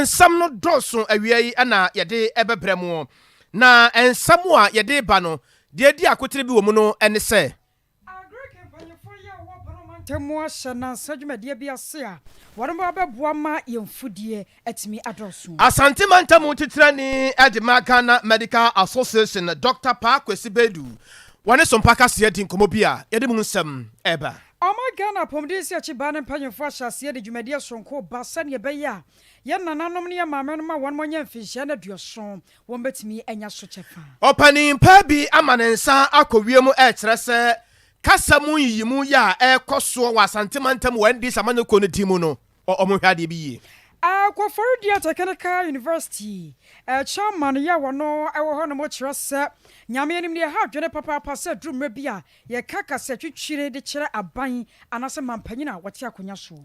Nsɛm no dɔɔso awia yi na yɛde ɛbɛbrɛ mo. Na nsɛm a yɛde ba no, deɛ edi akotene bi wɔ mu no ne sɛ. Agric mpanyimfoɔ yi a wɔwɔ Bono mantam mu ahyɛ nnansa dwumadie bi ase a wɔde ba bɛboa ma yɛn mfudie atumi adɔɔso. Asante mantam titenani de ma Ghana Medical Association, Dɔkta Paa Kwesi Baidu, wɔne Sompa Kaseɛ di nkɔmmɔ bi a yɛde mu nsɛm reba. Ɔman Ghana apɔmuden nsiakyibaa no mpanyimfoɔ ahyɛ aseɛ de dwumadie soronko reba sɛdeɛ ɛbɛyɛ a yɛn nananom ne yɛn maamenom a wɔn anya mfinhyia no 70 wɔn bɛtumi anya so kyɛfa. Ɔpanin pa bi ama ne nsa akɔ wiem rekyerɛ sɛ kasa mu nyiyimu yi a ɛrekɔ soɔ wɔ Asante mantam wɔ NDC amanyɔkuo no din mu no, wɔhwɛ adeɛ bi yie. Koforidua Technical University chairman yi a wɔno wɔ hɔ nom kyerɛ sɛ Nyame anim no yɛha adwene papaapa sɛ ɛduru mmerɛ bi a yɛka kasatwitwire de kyerɛ aban anaasɛ manpanyin a wɔte akonya soɔ.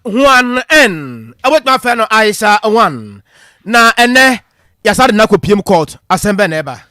Huan N, wobɛtumi afrɛ no Aisha Huan, na ɛnnɛ yɛasan de no akɔpiem court, asɛm bɛn na ɛba?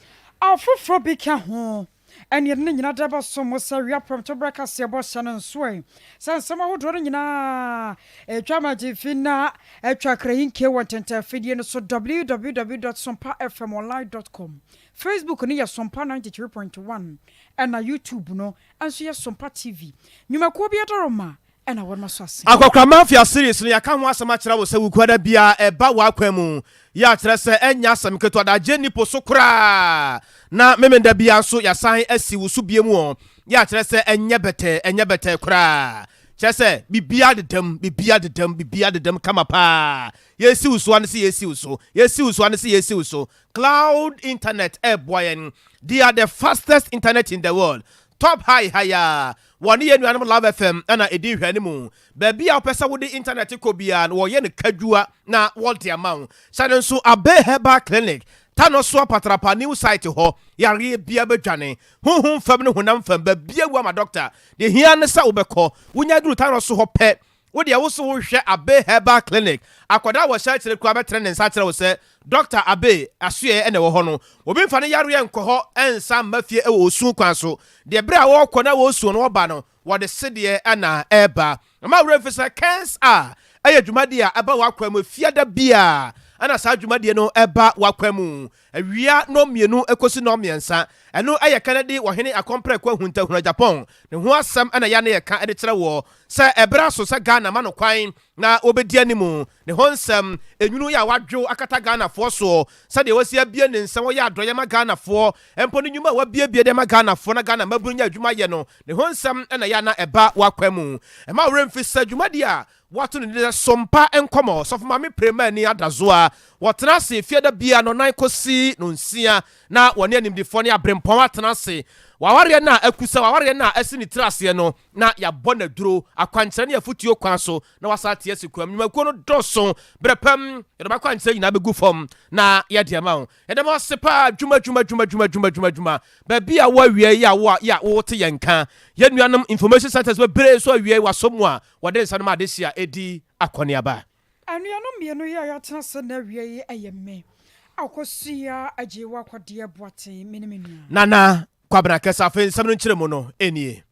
Afoforɔ bi ka ho. Ɛnneɛ ne nyina da bɛso mo sɛ wia prɛmtoberɛ kaseɛbɔ hyɛ no nso ɛ, sɛ nsɛm ahodoɔ no nyinaa ɛtwa ma atifi na atwa krahinke wɔ ntɛntɛn afidie no so www dot sompafmonline dot com, Facebook no yɛ Sompa 93.1 ɛna YouTube no nso yɛ Sompa TV. Nnwumakuo bi adaworoma ɛna wɔn aso ase. Akɔkora Mafia series no yɛaka ho asɛm akyerɛ wo sɛ Wukuada biara ɛba w'akwan mu yɛ a kyerɛ sɛ ɛnyɛ asɛm ketewa daagye nni po so koraa na Memenda biara nso yɛasan asi wo so biom wɔ yɛ a kyerɛ sɛ ɛnyɛ bɛtɛɛ ɛnyɛ bɛtɛɛ koraa kyerɛ sɛ biribiara dedam biribiara dedam biribiara dedam kama paa yɛresi wo so ara ne sɛ yɛresi wo so yɛresi wo so ara ne sɛ yɛresi wo so Cloud internet ɛreboa yɛn they are the fastest internet in the world top high higher Wɔne yɛn nuanom Love FM na ɛdi nhwɛanimu. Baabi a wopɛ sɛ wode intanɛte kɔ biara no, wɔyɛ no kadwua na wɔde ama wo. Hyɛ no nso, Abbey Herbal Clinic, Tanosoa Patrapa New Site hɔ, yareɛ biara bɛdwane. Honhom fam ne honam fam, baabi awu ama dɔkta. Deɛ ɛhia ara ne sɛ wobɛkɔ. Wonya duru Tanoso hɔ pɛ, wo deɛ wo so wohwɛ Abbey Herbal Clinic. Akwadaa a wɔhyɛ akyire koraa bɛtene ne nsa akyerɛ wo sɛ, Dɔkta Abbey asoɛeɛ na ɛwɔ hɔ no. Obi mfa ne yareɛ nkɔ hɔ nsan mma fie wɔ osu kwan so. Deɛ berɛ a wɔrekɔ na wɔresuo no wɔba no, wɔde sedeɛ na ɛreba. Mma wo werɛ mfi sɛ Kens a ɛyɛ dwumadie a ɛba w'akwan mu Efiada biara na saa dwumadie no ba w'akwan mu awia nnɔnmienu kɔsi nnɔnmiɛnsa. Ɛno yɛ Kennedy Ɔhene Akɔmprɛko Ahuntahuna Japan ne ho asɛm na yɛ a na yɛka de kyerɛ woɔ sɛ ɛberɛ aso sɛ Ghana ma no kwan na wɔbɛdi anim ne ho nsɛm nwunu yi a wadwo akata Ghanafoɔ soɔ sɛdeɛ wasi abue ne nsam ɔyɛ adɔeɛ ma Ghanafoɔ mpo ne nnwuma a wabuebue de ama Ghanafoɔ na Ghana mmabunu nya adwuma yɛ no ne ho nsɛm na ɛyɛ a na ɛba w'akwan mu. Mma wo werɛ mfi sɛ dwumadie a wɔato no din sɛ Sompa Nkɔmmɔ, Sɔfo Maame Premani Adazoa, wɔtena ase Fiada biara nnɔnnan kɔsi nnɔnsia na wɔne animdefoɔ ne aberempɔn atena ase wɔ awareɛ no a akusa, wɔ awareɛ no a asi ne tiri aseɛ no na yɛabɔ no aduro, akwankyerɛ ne afotuo kwan so na wasan ate asi kuam. Nnwumakuo no dɔɔso, berɛ pam yɛde wɔn akwankyerɛ nyinaa bɛgu fam na yɛde ama wo. Yɛda mo ase paa, dwuma dwuma dwuma dwuma dwuma dwuma dwuma, baabi a wɔ awia yi a wo a yɛ a wote yɛn nka. Yɛn nuanom information centers bebree nso awia yi wɔasɔ mu a wɔde nsa no ma adehye a ɛdi akɔneaba. Anuanom mmienu yi a yɛatena ase nnɛ awia yi yɛ me, Akosua Agyewa Kwadeɛ Boateng, me ne me nua. Nana Kwabena Kɛse. Afei nsɛm no nkyerɛmu no nie.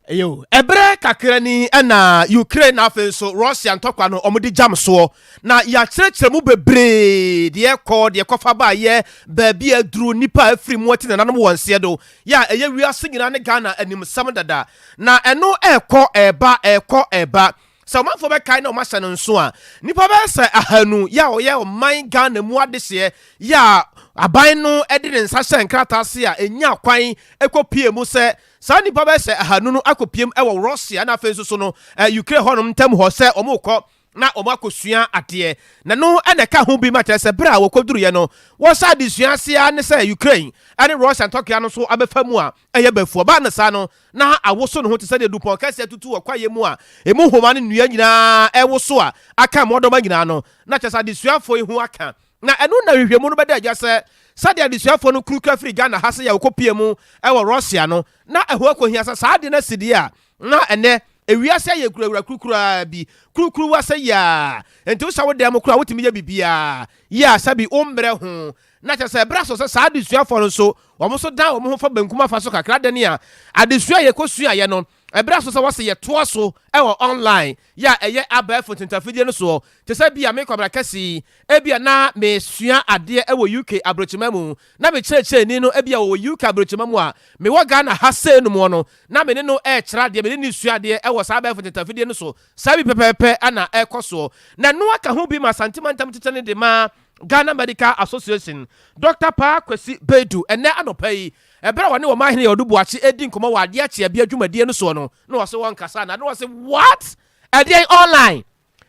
Eyo, ɛberɛ kakra ni na Ukraine na afei nso Russia ntɔkwa no wɔde gyam soɔ na yɛakyerɛkyerɛ mu bebree deɛ ɛkɔ deɛ ɛkɔfa baayɛ baabi a aduru nnipa a afiri mu ati nananom wɔn nseɛ do yɛ a ɛyɛ wiase nyinaa ne Ghana animsɛm dada na ɛno ɛrekɔ ɛreba ɛrekɔ ɛreba Sɛ ɔmanfoɔ bɛkae na wɔahyɛ no nso a, nnipa bɛyɛ sɛ ahanu yɛ a wɔyɛ ɔman Ghana mu adehyeɛ yɛ a aban no de ne nsa hyɛɛ nkrataa ase a ɛnyaa kwan kɔpuee mu sɛ saa nnipa bɛyɛ sɛ ahanu no akɔpiem wɔ Russia na afei nso so no Ukraine hɔnom ntam hɔ sɛ wɔrekɔ na wɔakɔsua adeɛ. Na ɛno na ɛka ho bi ma kyerɛ sɛ berɛ a wɔkɔduruiɛ no wɔhyɛ adesua ase ara ne sɛ Ukraine ne Russia ntɔkwa no nso abɛfa mu a ɛyɛ bafua. Ɔbaa no saa no, na awoso ne ho te sɛ deɛ dupɔn kɛseɛ tutu wɔ kwaeɛ mu a emu nhoma ne nnua nyinaa rewoso a aka mmoadɔma nyinaa no, na kyerɛ sɛ adesuafoɔ yi ho aka. Na ɛno na nhwehwɛmu no bɛda adwa sɛ sɛdeɛ adesuafoɔ no kurukura firi Ghana ha sɛ yɛrekɔpue mu wɔ Russia no, na ɛho akɔhia sɛ saa adeɛ no asi deɛ a, na ɛnnɛ ewiase ayɛ kurawura kurukuraa bi, kurukuruwa sɛ yea, enti wohyɛ wo dan mu koraa a wotumi yɛ biribiara yie a sɛbi wommrɛ ho. Na kyerɛ sɛ, ɛberɛ aso sɛ saa adesuafoɔ no nso, wɔn nso dan wɔn ho fa benkum afa so kakra dɛn a adesua a yɛkɔsuaeɛ no, Ɛberɛ aso sɛ wɔse yɛtoa so wɔ online yɛ a ɛyɛ abɛɛfo ntentafidie no soɔ. Te sɛ bi a me Kwabena Kɛse yi, ebia na mesua adeɛ wɔ UK aburokyima mu, na me kyerɛkyerɛni no ebia ɔwɔ UK aburokyima mu a, mewɔ Ghana ha sei nom no, na me ne no rekyerɛ adeɛ, me ne no resua adeɛ wɔ saa abɛɛfo ntentafidie no so. Saa bi pɛpɛɛpɛ na ɛrekɔ soɔ. Na ɛno aka ho bi ma Asante Mantam kyekyɛ no de ma Ghana Medical Association, Dɔkta Paa Kwesi Baidu, ɛnnɛ anɔpa yi, ɛberɛ a ɔne Ɔmanhene Yaw Adu Boakye redi nkɔmmɔ wɔ adeɛ akyeabea dwumadie no soɔ no, na ɔse wɔnkasa anaa? Na ɔse what? Ɛdeɛn online?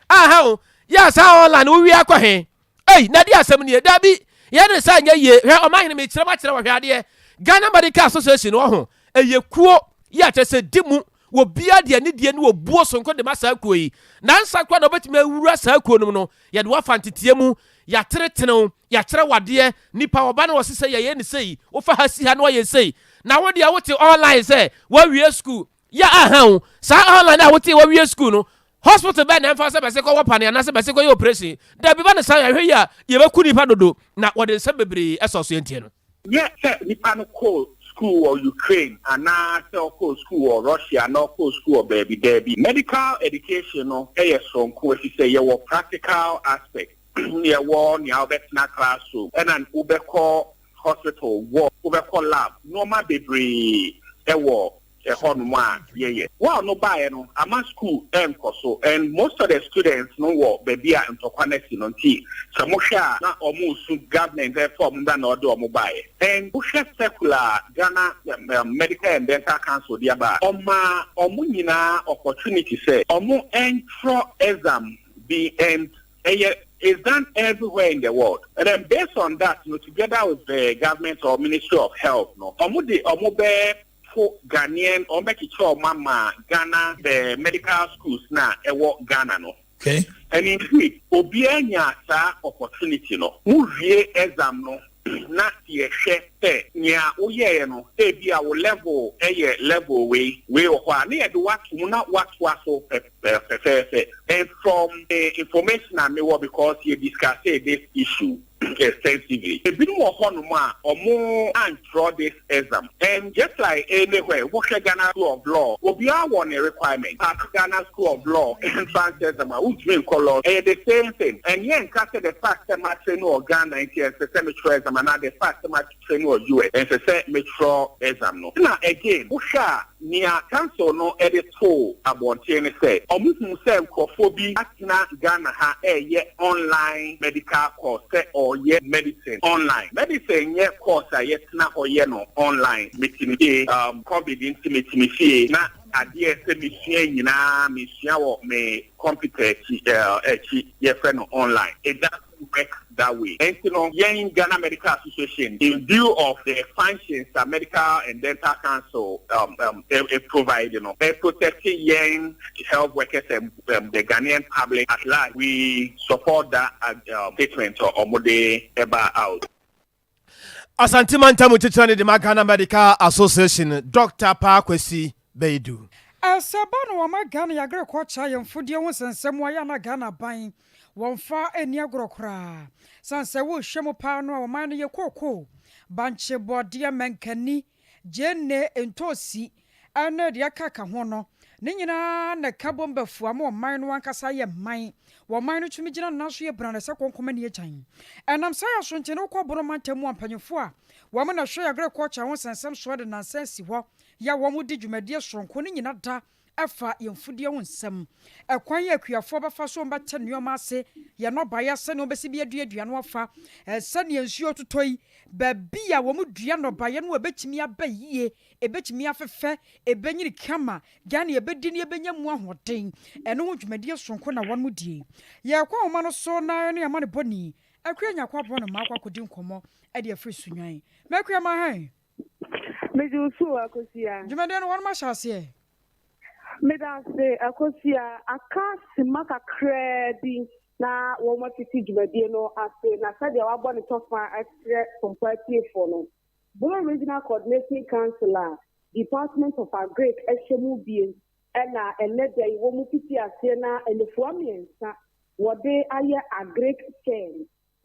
Aha o, yɛ a saa online no wowie akɔ he? Ei, na ɛdeɛ asɛm nie? Dabi, yɛn ne saa nyɛ yie. Hwɛ Ɔmanhene mekyerɛ mu akyerɛ wo, hwɛ adeɛ. Ghana Medical Association no ɔho, ɛyɛ kuo yɛ a kyerɛ sɛ di mu, obiara de anidie ne obuo sononko de ma saa kuo yi. Nansa koraa na wobɛtumi awura saa kuo no mu no, yɛde wo afa nteteɛ mu, yɛatenetene wo, yɛakyerɛ wo adeɛ, nipa ɔba na ɔse sɛ yɛyɛ no sei, wofa ha si ha na woayɛ sei. Na wo deɛ wote online sɛ woawie sukuu, yɛ aha o, saa online a wote woawie sukuu no, hospital bɛn na ɛmfa sɛ bɛse kɔwɔ pane anaasɛ bɛse kɔyɛ operation? Dabi ba no saa yɛhwɛ yi a yɛbɛku nipa dodo na wɔde nsɛm bebree ɛsɔ so yɛntie no. Nyɛ sɛ nipa no kɔɔ sukuu wɔ Ukraine anaa sɛ ɔkɔɔ sukuu wɔ Russia anaa ɔkɔɔ sukuu wɔ baabi. Daabi. Medical education no yɛ soronko efisɛ yɛwɔ practical aspect, yɛwɔ nea wobɛtena classroom ɛna wobɛkɔ hospital ward, wobɛkɔ lab, nnoɔma bebree wɔ ɛhɔnom a yɛyɛ. War no baeɛ no ama school ɛnkɔ so and most of the students no wɔ baabi a ntɔkwa no asi no nti sɛ mohwɛ a na wɔn resu government ɛfa wɔn mmra na ɔde wɔn baeɛ and wohwɛ circular a Ghana Medical and Dental Council de aba a ɔmaa wɔn nyinaa opportunity sɛ wɔn ntwerɛ exam bi and ɛyɛ it's done everywhere in the world and then based on that no together with the government or ministry of health no wɔn de wɔn bɛ po Ghanaian wɔn bɛ kyekyɛ wɔn ama Ghana the medical schools na ɛwɔ Ghana no. Okay. And indeed obiara nya saa opportunity no mo wie exam no na yɛhwɛ sɛ nea woyɛɛ no ebi a wo level ɛyɛ level wei wei wɔ hɔ a na yɛde wato mu na watoa so pɛfɛɛfɛ. And from the information a mewɔ, because yɛ discuss this issue extensively, ebinom wɔ hɔnom a ɔmo antwerɛ this exam. And just like anywhere, wohwɛ Ghana School of Law, obiara wɔ ne requirement. Pass Ghana School of Law entrance exam a, wontumi nkɔ law. Ɛyɛ the same thing. And yɛnka sɛ the fact sɛ makyerɛ no wɔ Ghana nti ɛnsɛ sɛ metwerɛ exam anaa the fact sɛ makyerɛ no wɔ US ɛnsɛ sɛ metwerɛ exam no. Na again, wohwɛ a, nea council no de too abɔnten ne sɛ wɔhuu sɛ nkurɔfoɔ bi atena Ghana ha reyɛ online medical course, sɛ ɔreyɛ medicine online. Medicine nyɛ course a yɛtena hɔ yɛ no online. Mete me fie, um, Covid nti mete me fie na adeɛ sɛ mesua nyinaa mesua wɔ me computer akyi, uh, akyi, yɛfrɛ no online. It doesn't work that way. Nti no, yɛn Ghana Medical Association, in view of the functions a Medical and Dental Council um, um, e, e provide no, e protect yɛn health workers and the Ghanaian public at large. We support that statement ɔmo de ɛba out. Asante Mantam Kyekyerɛ ne de ma Ghana Medical Association, Dr. Paa Kwesi Baidu. Sɛ ɛba no wɔma Ghana yɛagere kɔ kyɛ yɛn mfodie ho nsɛnsɛm a, yɛ a na Ghana aban wɔmfa nni agorɔ koraa. Sane sɛ wohwɛ mu paa no a, wɔman no yɛ kookoo, bankye, bɔɔdeɛ, mankani, gyeene, ntoosi ɛne deɛ ɛka ka ho no ne nyinaa na ɛka bom bɛfua ma ɔman no ankasa yɛ man. Wɔman no tumi gyina nan so yɛ brane sɛ kɔnkɔm ani agyan. Ɛnam saa yɛ so nti ne wokɔ Bono mantam mu a, mpanyimfoɔ a wɔn na hwɛ agriculture ho nsɛnsɛm soɔ de nansa asi hɔ yɛ a wɔn di dwumadie soronko ne nyina da ɛfa yɛn mfudie ho nsɛm, ɛkwan yɛ akuafoɔ bɛfa so bɛte nneɛma ase, yɛn nnɔbaeɛ, sɛnea wɔbɛsi bi aduadua no afa, sɛnea nsuo totɔ yi, baabi a wɔn dua nnɔbaeɛ no ɛbɛtumi aba yie, ɛbɛtumi afefɛ, ɛbɛnyini kama, Ghana yɛbɛdi ne yɛbɛnya mu ahoɔden. Ɛno ho dwumadie soronko na wɔn mu die. Yɛkɔ ahoma no so na ne ama ne bɔni Akua Nyako aboɔ no mmaakɔ akɔdi nkɔmmɔ ɛde afiri Sunwan. Mɛkua ma hɛn. Megye wo so, Akosia. Dwumadie no wɔn ahyɛ aseɛ. Meda ase, Akosia. Aka sima kakraa bi na wɔn afiti dwumadie no ase, na sɛdeɛ wabɔ ne tɔfa akyerɛ sompo atiefoɔ no, Bono Regional Coordinating Council a Department of Agric ɛhyɛ mu bie ɛna ɛnɛ da yi wɔn mu fiti aseɛ na nnafua 3 wɔde ayɛ Agric Fair.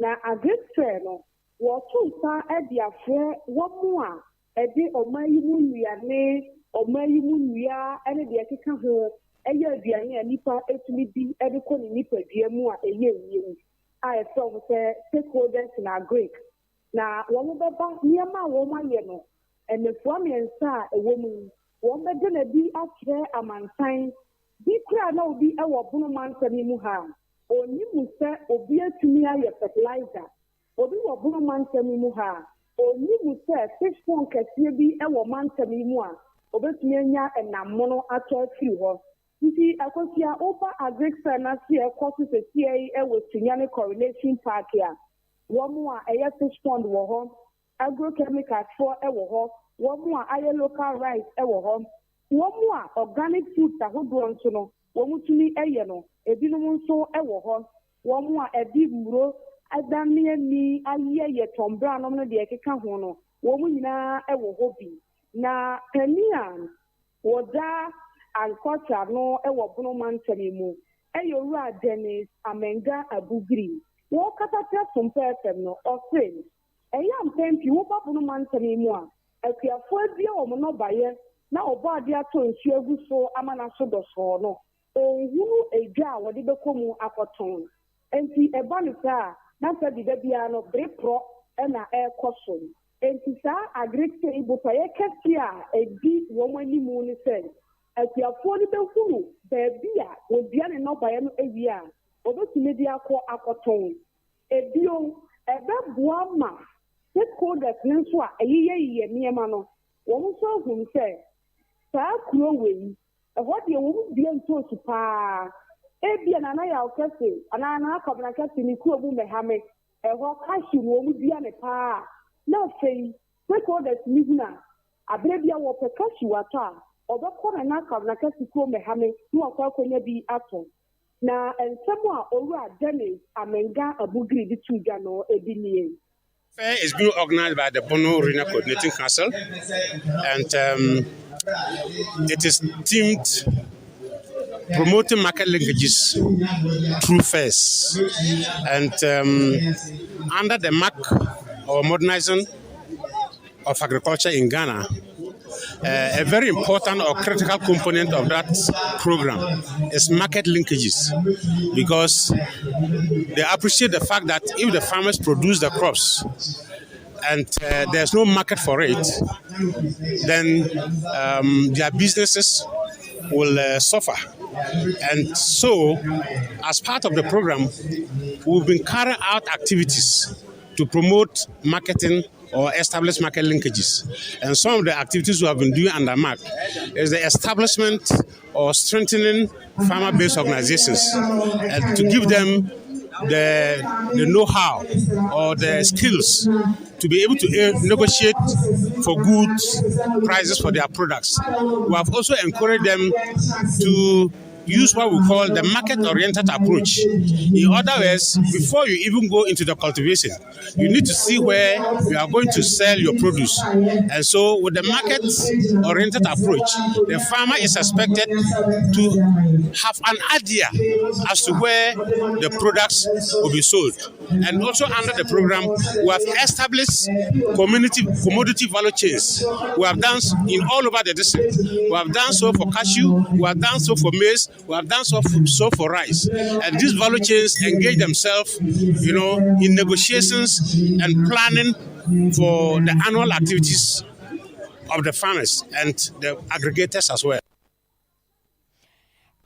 Na Agric Fair no, wɔto nsa de afrɛ wɔn mu a ɛde ɔman yi mu nnuane, ɔman yi mu nnua ne deɛ ɛkeka ho yɛ aduane a nipa tumi di de kɔ ne nipadua mu a ɛyɛ yie a yɛfrɛ wɔn sɛ Stakeholders in Agric. Na wɔbɛba nneɛma a wɔayɛ no nnafua mmiɛnsa a ɛwɔ mu yi, wɔbɛda no adi akyerɛ amansan. Bi koraa na obi wɔ Bono mantam yi mu ha a, ɔnnim sɛ obi atumi ayɛ fertilizer. Obi wɔ Bono mantam yi mu ha a, ɔnnim sɛ fish pond kɛseɛ bi wɔ mantam yi mu a ɔbɛtumi anya nam mono atɔ afiri hɔ. Nti Akosua, woba Agric Fair no ase a ɛkɔ so seesei yi wɔ Sunyani Coronation Park a, wɔn a ɛyɛ fish pond wɔ hɔ, Agrochemicals foɔ wɔ hɔ, wɔn a ayɛ local rice wɔ hɔ, wɔn a organic foods ahodoɔ nso no wɔn tumi yɛ no ebinom nso wɔ hɔ, wɔn a ɛde mmuro adane ani ayɛ yɛ tɔnbra nom ne deɛ ɛkeka ho no wɔn nyinaa wɔ hɔ bi. Na panin a wɔda agriculture ano wɔ Bono mantam yi mu yɛ Owura Dennis Amenga Abugri. Wɔrekasa kyerɛ Sompa FM no, ɔse Ɛyɛ a mpɛn pii woba Bono mantam yi mu a, akuafoɔ adua wɔn nnɔbaeɛ na Ɔbɔadeɛ atɔ nsuo agu so ama no aso dɔsɔɔ no, ɔnhunu edwa a wɔde bɛkɔ mu akɔtɔn. Enti ɛba no saa a, na sɛbe da biara no bere porɔ na ɛrekɔ so. Enti saa Agric yi botaeɛ kɛseɛ a ɛdi wɔn anim ne sɛ akuafoɔ no bɛhunu baabi a wɔdua ne nnɔbaeɛ no awie a, wɔbɛtumi de akɔ akɔtɔn. Bio, ɛbɛboa ma stakeholders no nso a ɛyeyɛyeyɛ nneɛma no, wɔn nso ahunu sɛ saa kuro wei, ɛhɔ deɛ wɔn dua ntoosi pa ara. Ebia Nana Yaw Kɛse anaa Nana Kwabena Kɛse ne kuro mu Mmɛhame, ɛhɔ cashew na wɔn dua no pa ara. Na afei stakeholders no hunu a, aberɛ biara wɔpɛ cashew atɔ a, wɔbɛkɔ Nana Kwabena Kɛse kuro Mmɛhame na wɔakɔ akɔnya bi atɔ. Na nsɛm a Owura Dennis Amenga Abugri de too dwa no bi nie. Fair is being organized by the Bono Regional Coordinating Council and um, it is themed promoting market linkages through fairs. And um, under the MAC or modernizing of agriculture in Ghana, uh, a very important or critical component of that program is market linkages because they appreciate the fact that if the farmers produce the crops and uh, there's no market for it, then um, their businesses will uh, suffer. And so, as part of the program, we've been carrying out activities to promote marketing or establish market linkages. And some of the activities we have been doing under MAC is the establishment or strengthening farmer-based organizations and to give them the, the know-how or the skills to be able to eh, negotiate for good prices for their products. We have also encouraged them to use what we call the market-oriented approach. In other words, before you even go into the cultivation, you need to see where you are going to sell your produce. And so with the market-oriented approach, the farmer is expected to have an idea as to where the products will be sold. And also under the program, we have established community commodity value chains. We have done in all over the district. We have done so for cashew, we have done so for maize, we have done so for, so for rice. And these value chains engage themselves, you know, in negotiations and planning for the annual activities of the farmers and the aggregators as well.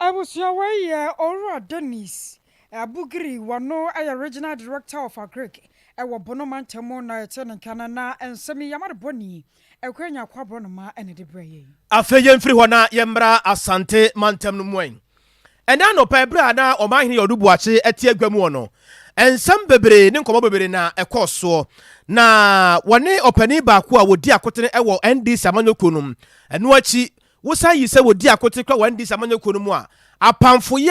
Abusua wei yɛ Owura Dennis Abugri, wɔno yɛ Regional Director of Agric wɔ Bono mantam mu na yɛte ne nka no na nsɛm yi yɛama no bɔne Akua Nyarko Aborɔnoma na ɛde brɛɛ yɛn. Afei yɛmfiri hɔ na yɛmmra Asante mantam no mu ɛ. Ɛnnɛ anɔpa yi, berɛ a na Ɔmanhene Ɔdo Boakye te adwa mu hɔ no, nsɛm bebree ne nkɔmmɔ bebree na ɛkɔɔ soɔ. Na wɔne ɔpanin baako a wɔdi akotene wɔ NDC amanyɔkuo no mu. Ɛno akyi, wosan yi sɛ wɔdi akotene kora wɔ NDC amanyɔkuo no mu a, apamfoyɛ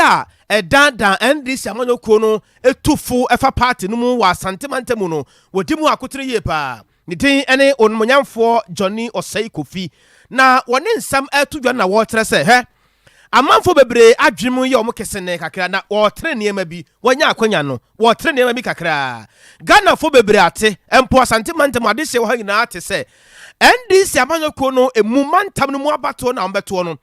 a ɛdandan NDC amanyɔkuo no tu fo fa party no mu wɔ Asante mantam mu no, wɔdi mu akotene yie paa. Ne din ne Onimuonyamfoɔ Johnny Osei Kofi. Na wɔne nsɛm reto dwa no na wɔrekyerɛ sɛ, hwɛ, amanfoɔ bebree adwene mu yɛ wɔn kesenee kakra na wɔretere nneɛma bi, wɔanya akwanya no, wɔretere nneɛma bi kakra. Ghanafoɔ bebree ate, mpo Asante mantam adehyeɛ wɔ ha nyinaa ate sɛ, NDC amanyɔkuo no emu mantam no mu abatoɔ na wɔbɛtoɔ no,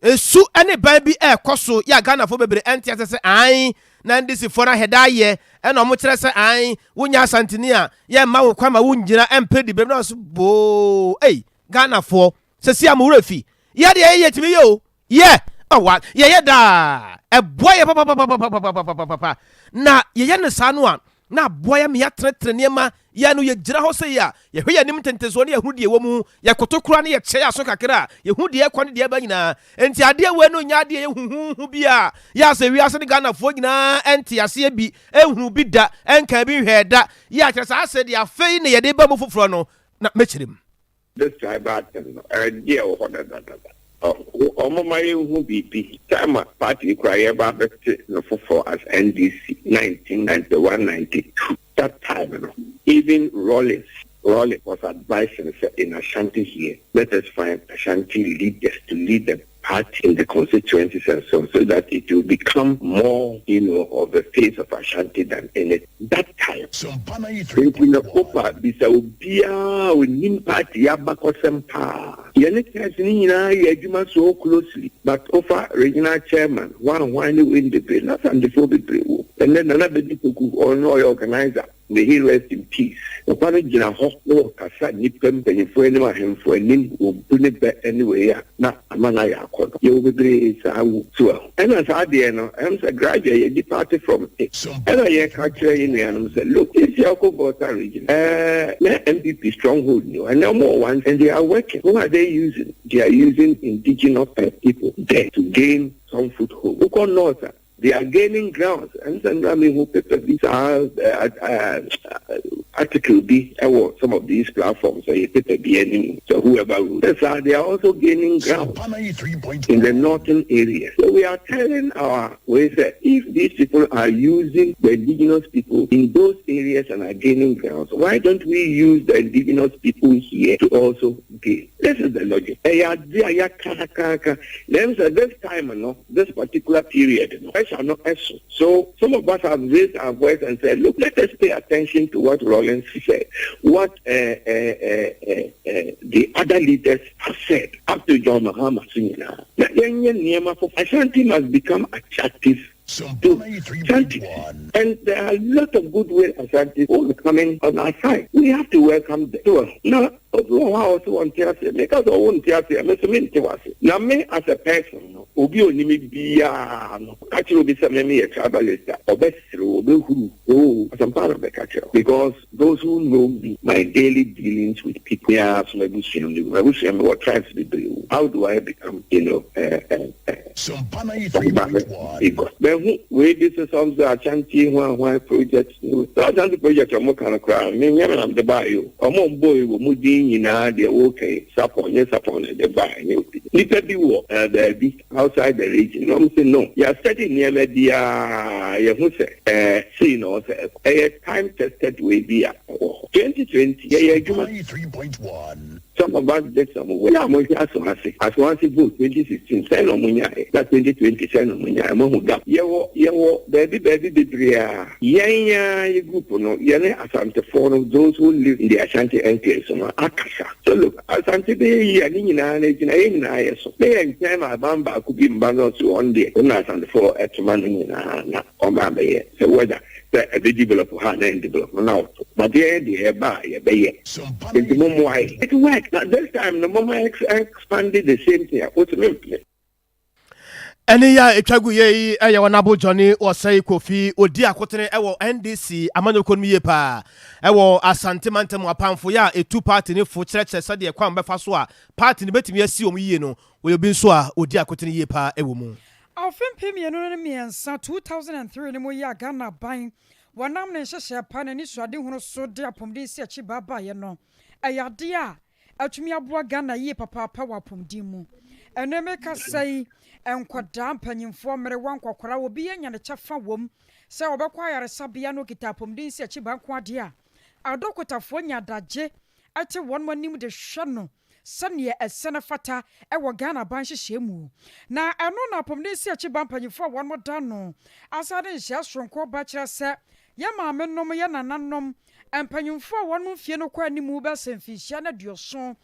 esu ne ban bi ɛrekɔ so yɛ a Ghanafoɔ bebree ɛnte ase sɛ ae na NDC foɔ no ahɛda ayɛ ɛna wɔn kyerɛ sɛ ae wonyɛ Asanteni a yɛmma wo kwan ma wongyina ɛmpere dibem na wɔso boo ei Ghanafoɔ sɛsi a mo werɛ fi yɛ deɛ yɛyɛ tumi yɛ o Yɛ! Ɔwa, yɛyɛ daa. Ɛboa yɛ papapapapapapapapa. Na yɛyɛ no saa no a, na aboa yɛ ma yɛatenetene nneɛma. Yɛn no, yɛgyina hɔ sei a, yɛhwɛ yɛn anim ntentensoɔ na yɛhunu deɛ ɛwɔ mu. Yɛkoto koraa na yɛkyerɛ yɛn aso kakra a, yɛhu deɛ ɛrekɔ ne deɛ ɛreba nyinaa. Enti adeɛ wei no nyɛ adeɛ a ɛyɛ huhuuhu bi a yɛ a sɛ wiase ne Ghanafoɔ nyinaa nte aseɛ bi, nhunuu bi da, nkaa bi nhwɛɛ da. Yɛ a kyerɛ sɛ asɛ deɛ afei na yɛde reba mu foforɔ no, na mɛkyerɛ mu. This tribal thing no ɛdeɛ wɔ hɔ dadadada. Ɔmo ma yɛn hu biribi. Time a party yi koraa yɛreba abɛte no foforɔ as NDC 1991 92 that time no even Rawlings Rawlings was advising sɛ in Ashanti here let us find Ashanti leaders to lead the party in the constituencies and so on so that it will become more you know of the face of Ashanti than any that time. Nti no wopa bisa obiara a onim party yi abakɔsɛm paa. Yɛne church no nyinaa yɛ adwuma so closely but wofa regional chairman hwan hwan ne wei no bebree na Asantefoɔ bebree wom. Ɛnnɛ Nana Bedi Poku ɔno ɔyɛ organiser. May he rest in peace. Papa no gyina hɔ na ɔkasa nnipa mpanyimfoɔ anim, ahemfo anim, wɔbu ne bɛ ne wei a, na ama no ayɛ akɔnnɔ. Yɛwɔ bebree saa wu. So wahu? Ɛna saa adeɛ no, ɛm sɛ gradually yɛ depart from it. Ɛna yɛka kyerɛ yɛn nuanom sɛ, look, seesei a wokɔ Volta region, ɛɛ, na NPP stronghold ni hɔ, ɛnnɛ wɔn wɔ one and they are working. Who are they using? They are using indigenous people there to gain some foothold. Wokɔ North a, They are gaining grounds. Ɛne sɛ nnora mehu paper bi saa article bi wɔ some of these platforms ɛyɛ paper bi anim sɛ whoever wrote sɛ saa they are also gaining ground in the northern area. So we are telling our way sɛ if these people are using the indigenous people in those areas and are gaining grounds, why don't we use the indigenous people here to also gain? This is the logic. Ɛyɛ ade a yɛaka aka aka na ɛm sɛ this time no this particular period no pressure no ɛso so some of us have raised our voice and said look let us pay attention to what Rawlings said what uh, uh, uh, uh, the other leaders have said up to John Mahama so nyinaa na yɛnyɛ nneɛma foforɔ. Ashanti must become attractive to Ashanti and there are a lot of goodwill Ashantis who are coming on our side. We have to welcome them. So, na obi wɔ hɔ a ɔse ɔnte aseɛ, meka sɛ ɔwo nte aseɛ, me nso mente w'ase. Na me as a person no, obi a ɔnim me biara no, ka kyerɛ obi sɛ me meyɛ tribalist a, ɔbɛsere wo, ɔbɛhuru wo, oo, asɛmpa na ɔbɛka kyerɛ wo. Because Those who know me, my daily dealings with people, me ara nso m'abusua mu, m'abusua mu mewɔ tribes bebree o, how do I become you know eh eh eh ɔba Igor. Mahu wei bi sɛ some sɛ Ashanti hwan hwan project no, saa Ashanti project a wɔka no koraa no, menyɛ me na mede baeɛ o, wɔn a wɔbɔɔ wɔ mu din nyinaa deɛ wɔreka yi, Sarpong, nyɛ Sarpong na ɛde baeɛ, nyɛ obi. Nnipa bi wɔ eh baabi outside the region na wɔn se no, yɛ study nneɛma biara, yɛhu sɛ eh sei na ɔwɔ sɛ ɛkɔ. Ɛyɛ time tested wei bi a ɛwɔ hɔ. 2020 yɛyɛ adwuma. Some of us did some work. Yɛ a monhwɛ Asoase. Asoase vote 2016 sɛn na ɔmo nyaeɛ? Na 2020 sɛn na ɔmo nyaeɛ? Moahu gap? Yɛwɔ yɛwɔ baabi baabi bebree a yɛn ara yɛ group no yɛne Asantefoɔ no those who live in the Ashanti enclaves no akasa. So look Asante bɛyɛ yie a ne nyinaa no ɛgyina yɛn nyinaa yɛ so. Ne yɛn nkyɛn ma aban baako bi mba na ɔse ɔno deɛ ɔno na Asantefoɔ ɛtoma no nyinaa na ɔmba abɛyɛ sɛ whether sɛ ɛbɛ develop ha anaa ɛndevelop no na ɔto but yɛn deɛ ɛba a yɛbɛyɛ nti mo mmoa yɛ it work na this time no moma expand the same thing a wotumi mpene. Ɛne yɛ a ɛtwa gu yɛ yi yɛ Ɔnabo Johnny Osei Kofi. Ɔdi akotene wɔ NDC amanyɔkuo no mu yie paa wɔ Asante mantam. Apamfo yɛ a ɛtu party no fo kyerɛkyerɛ sɛdeɛ kwan bɛfa so a party no bɛtumi asi wɔn yie no, ɔyɛ obi nso a ɔdi akotene yie paa wɔ mu. Afe 2003, 2003 no mu yi a Ghana aban wɔnam ne nhyehyɛɛ pa ne n'anisoadehunu so de apɔmuden nsiakyibaa baeɛ no, ɛyɛ adeɛ a atumi aboa Ghana yie papaapa wɔ apɔmuden mu. Ɛnnɛ mekasa yi, nkwadaa, mpanyimfoɔ, mmerewa, nkɔkoraa, obiara anya ne kyɛfa wom sɛ ɔbɛkɔ ayaresabea na ɔkita apɔmuden nsiakyibaa nko adeɛ a, adɔkotafoɔ nya adagye te wɔn anim de hwɛ no sɛdeɛ ɛsɛ na ɛfata wɔ Ghana aban nhyehyɛɛ mu. Na ɛno na apɔmuden nsiakyiba mpanyinfoɔ a wɔn da ano asan de nhyɛɛ soronko ba kyerɛ sɛ yɛn maame nom, yɛn nananom Mpanyimfoɔ a wɔnom mfie no kɔ anim bɛsɛ mfinhyia no 70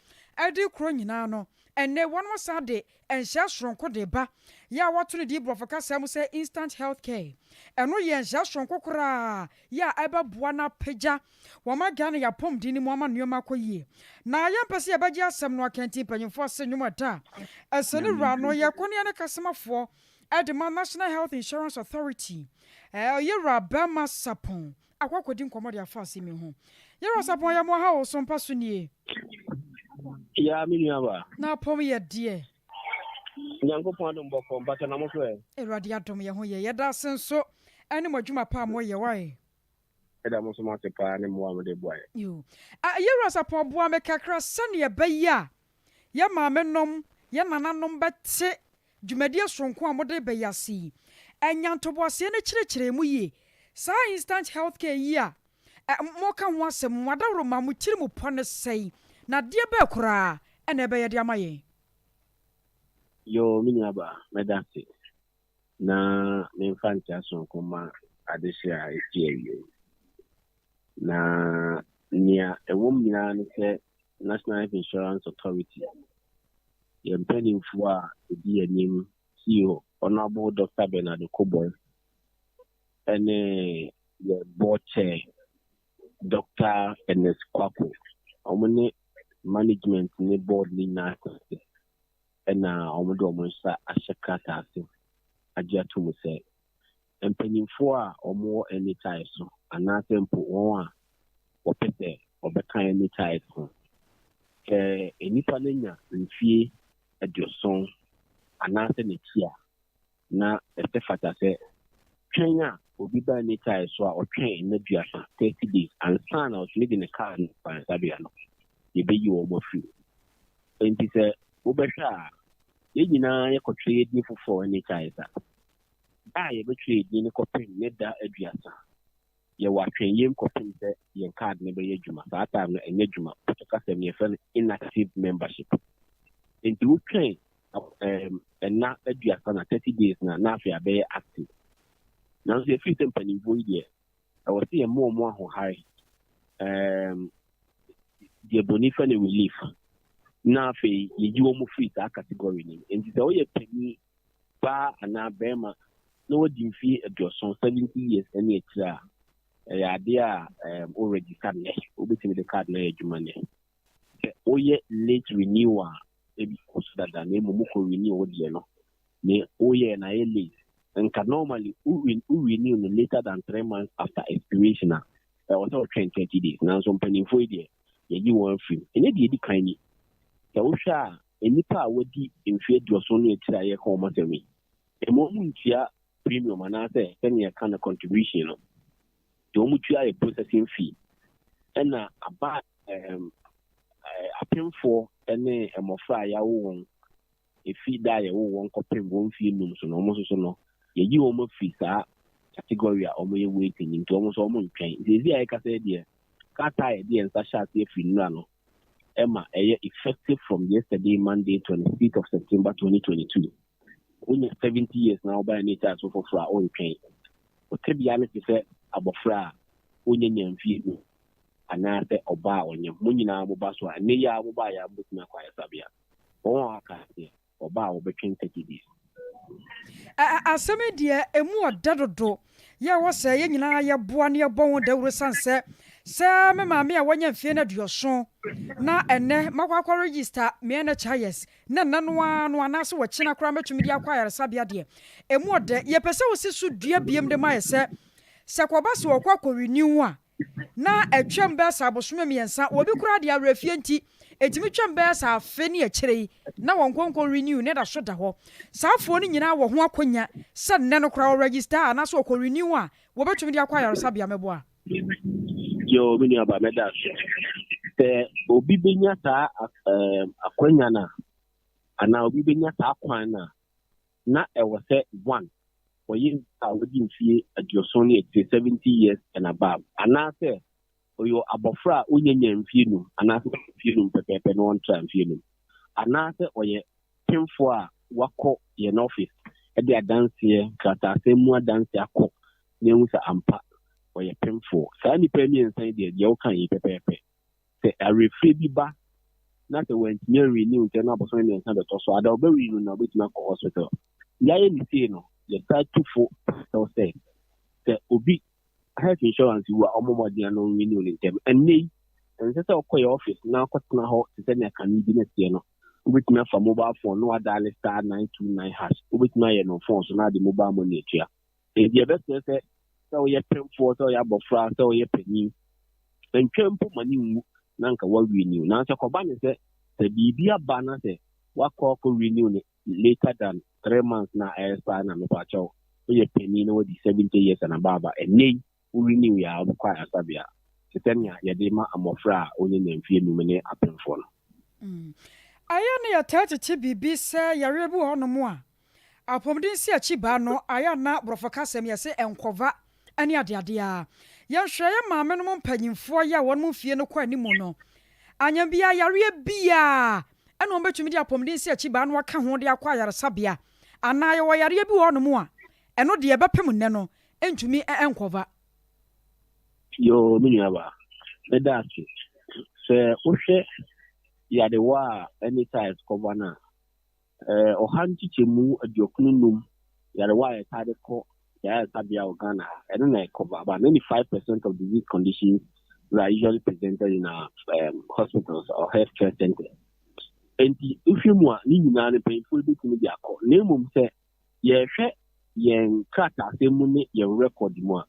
de korɔ nyinaa no, ɛnnɛ wɔnom asan de nhyɛ soronko de ba yɛ a wɔato no din borɔfo kasa mu sɛ Instant Health Care. Ɛno yɛ nhyɛ soronko koraa yɛ a ɛbɛboa na apagya wɔma Ghana yɛ apɔmuden no mu ama nneɛma akɔ yie. Na yɛmpɛ sɛ yɛbɛgye asɛm no aka nti mpanyimfoɔ se nnwom ɛda a ɛsɛ ne wura no yɛ kɔneɛ ne kasamafoɔ de ma National Health Insurance Authority, ɔyɛ wura Bɛrima Sapon akɔ akɔdi nkɔmmɔ de afa asɛm yi ho. Yɛwura Sapon, yɛ mo ha o, so mpa so nie. Ya, me nua ba. Na apɔm yɛ deɛ. Nyankopɔn adom bɔkɔ, mpatwa na mo so ɛ? Awurade adom yɛ ho yɛ. Yɛda ase nso ɛne mo adwuma pa a moyɛ wae. Ɛda mo nso mo ase paa ne mmoa a mode boa yɛ. Yo. Yɛwura Sapon, boa me kakra sɛnea ɛbɛyɛ a yɛ maame nom, yɛ nananom bɛte dwumadie soronko a mode reba yi ase yi. Nya ntoboaseɛ na kyerɛkyerɛ mu yie. Saa instant health care yi a moka ho asɛm, mo adaworoma, mo tiri mu pɔ ne sɛn, na adeɛ bɛɛ koraa na ɛbɛyɛ de ama yɛn? Yoo, me nua baa, mɛda ase na memfa nkyea soronko mma adehye a ɛsi awiei. Na nea ɛwom nyinaa ne sɛ National Health Insurance Authority, yɛn mpanimfoɔ a ɛdi yɛn anim, CEO Honourable Dr. Bernard Okoe ne yɛn board chair Dr. Ernest Kwako, wɔn ne management ne board ne nyinaa ase ɛna wɔn de wɔn nsa ahyɛ krataa ase agye ato mu sɛ mpanyinfoɔ a wɔwɔ NHIS so anaasɛ mpo wɔn a wɔpɛ sɛ wɔbɛka NHIS ho, sɛ nnipa no nya mfie 70 anaasɛ n'akyi a, na ɛsɛ fata sɛ twɛn a obi ba NHIS so a ɔtwɛn nna 30, 30 days, ansa na ɔtumi de ne kaa no ayaresabea no, yɛbɛyi wɔn afiri mu. Nti sɛ wobɛhwɛ a, yɛn nyinaa yɛkɔtwerɛ yɛ din foforɔ NHIS a, da a yɛbɛtwerɛ yɛ din no kɔpem ne da 30, yɛwɔ atwɛnyɛm kɔpem sɛ yɛn card no bɛyɛ adwuma. Saa time no ɛnyɛ adwuma, pɔtɔ kasɛm no yɛfrɛ no inactive membership. Nti wotwɛn ɛna 30 na 30 days na afei abɛyɛ active. Nanso yɛfiri sɛ mpanimfoɔ yi deɛ, ɛwɔ sɛ yɛma wɔn ahohare, deɛ bɔni fɛ no relief, na afei yɛyi wɔn firi saa category no mu. Nti sɛ woyɛ panyin baa anaa bɛrima na wadi mfie 70, 70 years ne akyire a, ɛyɛ adeɛ a wo register nnɛ, wobɛtumi de card no ayɛ adwuma nnɛ. Sɛ woyɛ late renewal a, ebi kɔ so dada na mmom wokɔ renew wo deɛ no ne woyɛ na ayɛ late, nka normally wo renew no later than 3 months after expiration a, ɛwɔ sɛ wotwɛn 30 days. Nanso mpanimfoɔ yi deɛ, yɛyi wɔn afiri mu. Ɛnyɛ deɛ ɛdi kan ni. Sɛ wohwɛ a, nnipa a wɔadi mfeɛ 70 ne akyire a yɛka wɔn asɛm yi, ɛma wɔn ntua premium anaasɛ sɛnea yɛka no contribution no. Deɛ wɔn tua yɛ processing fee. Ɛna aba apemfoɔ ne mmɔfra a yɛawo wɔn efi da a yɛwo wɔn kɔpem wɔn mfie 5 so no, wɔn nso so no, yɛyi wɔn afiri saa category a wɔyɛ waiting, nti wɔn nso wɔn ntwɛn. Nti ezi a yɛkasa yi deɛ, krataa a yɛde yɛn nsa hyɛ ase afiri nnura no ɛma ɛyɛ effective from yesterday, Monday, 26th of September 2022. Wonya 70 years na wɔba NHIS so foforɔ a, ɔntwɛn. Ɔtɛbea no te sɛ abɔfra a wonya nya mfie 5 anaasɛ ɔbaa a ɔnyam. Mo nyinaa moba so a, ɛnnɛ yi a mobaa yɛ a, mobɛtumi akɔ ayaresabea. Wɔn a aka deɛ, ɔbaa a wɔbɛtwɛn 30 days. Asɛm yi deɛ, ɛmu ɔda dodo. Yɛ wɔ sɛ yɛn nyinaa yɛboa ne yɛbɔ ho dawuro sane sɛ me maame a wanya mfeɛ no 70 na ɛnɛ makɔ akɔ register me NHIS na nna no ara no anaasɛ wɔkyena koraa mɛtumi de akɔ ayaresabea deɛ, ɛmu ɔdɛ. Yɛpɛ sɛ wosi so dua biem de ma yɛ sɛ kɔba sɛ wɔkɔ akɔ renew a, na ɛtwam bɛyɛ sɛ abosome 3, wɔbi koraa de awerɛfie nti ɛtumi twam bɛyɛ sɛ afe ne akyire yi na wɔn nkɔnkɔ renew ne da so da hɔ. Saa afoɔ no nyinaa wɔ ho akɔnya sɛ nnɛ no koraa wɔregister anaasɛ wɔkɔ renew a, wɔbɛtumi de akɔ ayaresabea mɛboa? Yo, me nua ba, mɛda ase. Sɛ obi bɛnya saa akwanya no a, anaa obi bɛnya saa kwan no a, na ɛwɔ sɛ one, ɔyɛ a wɔdi mfie 70 ne akyire, 70 years and above, anaasɛ ɔyɛ abɔfra a onyanya mfie 5 anaasɛ mfie 5 pɛpɛɛpɛ na ɔntra mfie 5, anaasɛ ɔyɛ pemfoɔ a wakɔ yɛn office ɛde adanseɛ krataasɛm mu adanseɛ akɔ na ehu sɛ ampa. ɔyɛ pemfoɔ. Saa nnipa yi mmiɛnsa yi deɛ, deɛ woka yi pɛpɛɛpɛ. Sɛ awerɛfire bi ba na sɛ wantumi anrenew ntɛm na abosome mmiɛnsa bɛtɔ so a, da ɔbɛrenew no na ɔbɛtumi akɔ hospital. Yɛayɛ ne sei no, yɛsan tu fo kyerɛw sɛ, sɛ obi health insurance wu a, ɔmmɔ mmɔden ano nrenew no ntɛm. Ɛnnɛ yi, ɛnsɛ sɛ ɔkɔ yɛ office na ɔkɔtena hɔ te sɛ nea kane bi no teɛ no. Wobɛtumi afa mobile phone na wadial *929#. Wobɛtumi ayɛ no phone so na ade mobile money atua. Enti yɛbɛsrɛ sɛ, sɛ woyɛ pemfoɔ, sɛ woyɛ abɔfra, sɛ woyɛ panin, ntwɛn mpo ma ne nwu na anka woarenew. Nanso ɛkɔba ne sɛ, sɛ biribi aba na sɛ woakɔ akɔ renew no later than 3 months na ɛrespire na mepakyɛw, woyɛ panin na woadi 70 years and above a, ɛnnɛ yi wo renew yɛ a wobɛkɔ ayaresabea te sɛ nea yɛde ma mmɔfra a wɔnyɛ mfeɛ 5 ne apemfoɔ no. Ɛyɛ na yɛtaa tete biribi sɛ yareɛ bi wɔ hɔnom a apɔmuden si akyi baa no ayɛ ana borɔfo kasɛm yɛse nkɔva ne adeade a yɛnhwɛ yɛ maame nom mpanyimfoɔ yɛ a wɔn mfie no kɔ anim no anya bia yareɛ biaa ɛna wɔn bɛtumi de apɔmuden si akyi baa no aka ho de akɔ ayaresabea anaa yɛwɔ yareɛ bi wɔ hɔnom a ɛno deɛ ɛbɛpem nnɛ no ntumi nkɔva. Yoo, me nuaba, meda ase. Sɛ wohwɛ yarewa a NHIS cover no a, 95% yarewa a yɛtaa de kɔ ayaresabea wɔ Ghana ha, ɛno na ɛcover. About 95% of disease conditions that are usually presented in our hospitals or healthcare centers. Nti wohwɛ mu a, ne nyinaa no mpanyinfoɔ bɛtumi de akɔ. Na mmom sɛ yɛhwɛ yɛn krataasɛm mu ne yɛn record mu a,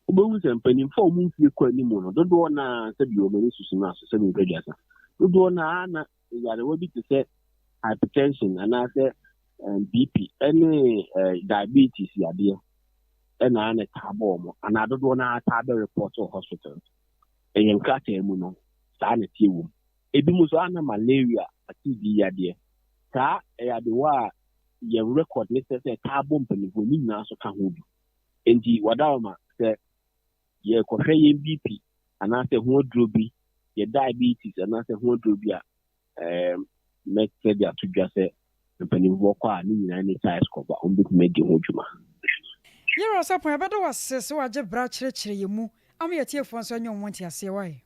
wobɛhu sɛ mpanimfoɔ a wɔn mfie kɔ anim no dodoɔ naa, sɛbi wɔn ani susu no aso, sɛbi mpɛduasa, dodoɔ naa na yarewa bi te sɛ hypertension anaasɛ BP ne diabetes yadeɛ ɛna na taa bɔ wɔn anaa dodoɔ naa taa bɛ report wɔ hospital. Ɛyɛ nkrataa mu no saa na tie wɔ mu. Ebi mu nso ana malaria, atidi yadeɛ, saa ɛyɛ adewa a yɛn record ne sɛ taa bɔ mpanimfoɔ ne nyinaa so ka ho bi. Nti wadaroma sɛ yɛkɔhwɛ yɛn BP anaasɛ ho aduro bi, yɛ diabetes anaasɛ ho aduro bi a, mɛsɛ de ato dwa sɛ mpanimfoɔ kɔ a, ne nyinaa ne NHIS cover, wɔn bɛtumi adi ho dwuma. Yɛwura Sapɔn, yɛbɛda wase sɛ wagye bra kyerɛkyerɛ yɛ mu ama yɛtiefoɔ nso anya wɔn nteaseɛ wae.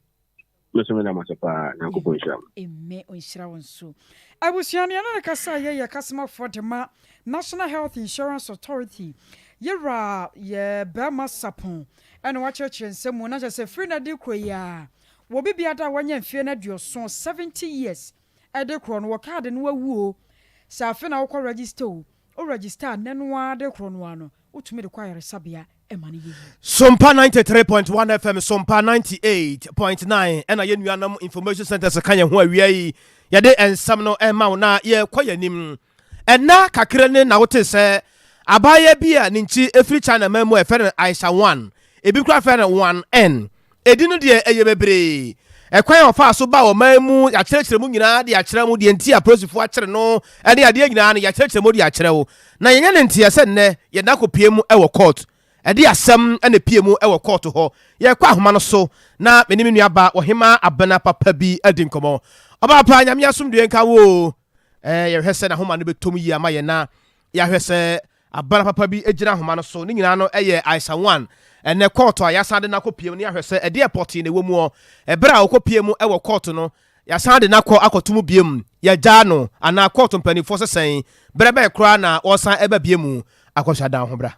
Mɛsɛ meda mo ase paa, Nyankopɔn nhyira mo. Ɛmɛ ɔnhyira wo nso. Abusua no yɛne ne kasa a yɛyɛ kasamafoɔ de ma National Health Insurance Authority, yɛwura yɛ bɛrima Sapɔn, ɛna wakyerɛkyerɛ nsɛm mu na kyerɛ sɛ firi no de kuro yi a wɔ bibia da a wanya mfeɛ no 70, 70 years ɛde korɔ no, wɔ kaade no awu o, sɛ afe na wokɔ register o, wo register a, nnɛ no ara de korɔ no ara no wotumi de kɔ ayaresabea ɛma no yɛyi. Sompa 93.1 FM, Sompa 98.9, ɛna yɛn nuanom information centers ka yɛn ho. Awia yi yɛde nsɛm no ɛma wo na yɛkɔ yɛn anim. Ɛna kakra ne na wote sɛ abaayewa bi a ne nkyi efiri China man mu a yɛfrɛ no Aisha One, ebi kora frɛ no One N, edi no deɛ ɛyɛ bebree. Ɛkwan a ɔfaa so ba ɔman mu, yɛakyerɛkyerɛ mu nyinaa de akyerɛ mu deɛ nti a polisifoɔ akyere no ɛne adeɛ nyinaa no, yɛakyerɛkyerɛ mu de akyerɛ wo na yɛnyɛ ne nteɛ sɛ nnɛ yɛde akɔpie mu ɛwɔ court. Ɛde asɛm ɛna pie mu ɛwɔ court hɔ. Yɛkɔ ahoma no so na me ne me nua ba Ɔhema Abena papa bi adi nkɔmmɔ. Ɔbaa pa, Nyame asomdue nka wo o. Yɛhwɛ sɛ n'ahoma no bɛtɔm yie ama yɛn na yɛahwɛ sɛ Abena papa bi gyina ahoma no so. Ne nyinaa no yɛ Aisha One. Ɛnɛ court a yɛasan de no akɔ pie mu no, yɛahwɛ sɛ ɛdeɛ pɔtee na ɛwɔ mu ɔ. Ɛberɛ a ɔkɔ pie mu wɔ court no, yɛasan de no akɔ akɔto mu biem, yɛagyaa no anaa court mpanimfoɔ sɛ sɛn berɛ bɛn koraa na ɔresan ɛba bie mu akɔhwɛ adan ho bra.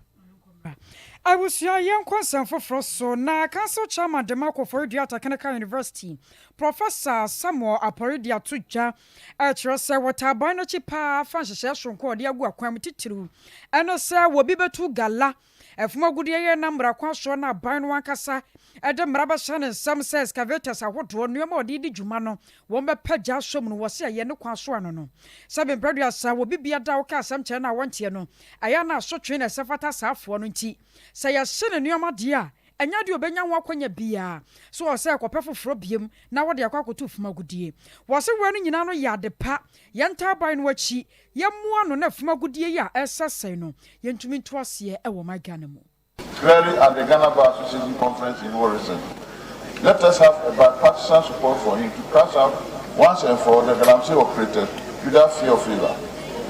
Abusua, yɛnkɔ nsɛm foforɔ so. Na council chairman de ma Koforidua Technical University, Professor Samuel Apɔre, de ato dwa ɛkyerɛ sɛ wɔtaa aban no akyi paa fa nhyehyɛeɛ soronko a ɔde agu akwan mu, titiriw ɛno sɛ wɔbi bɛtu gala ɛfom agudeɛ yɛ nam mmara kwan soɔ na aban no ankasa ɛde mmara bɛhyɛ ne nsɛm sɛ excavators ahodoɔ, nneɛma a ɔde di dwuma no, wɔn bɛpɛ gya ahyɛ mu no, wɔ se ɛyɛ ne kwan so ano no. Sɛ mprɛduasa wɔ bibia da a woka asɛm kyerɛ no a wɔnteɛ no, ɛyɛ na asotwe na ɛsɛ fata saa afoɔ no. Nti sɛ yɛhye ne nneɛma deɛ a, ɛnyɛ deɛ ɔbɛnya ho akɔnya biara so wɔ sɛ kɔpɛ foforɔ biem na wɔde akɔ akɔto fam agodie. Wɔ se wɔ no nyinaa no yɛ ade pa. Yɛntaa aban no akyi, yɛmmoa no na fam agodie yi a ɛresɛsɛe no, yɛntumi nto aseɛ ɛwɔ man Ghana mu. Clearly at the Ghana Bar Association conference in Ho recently. Let us have a bipartisan support for him to crash out once and for all the Galamsey operators without fear of favor.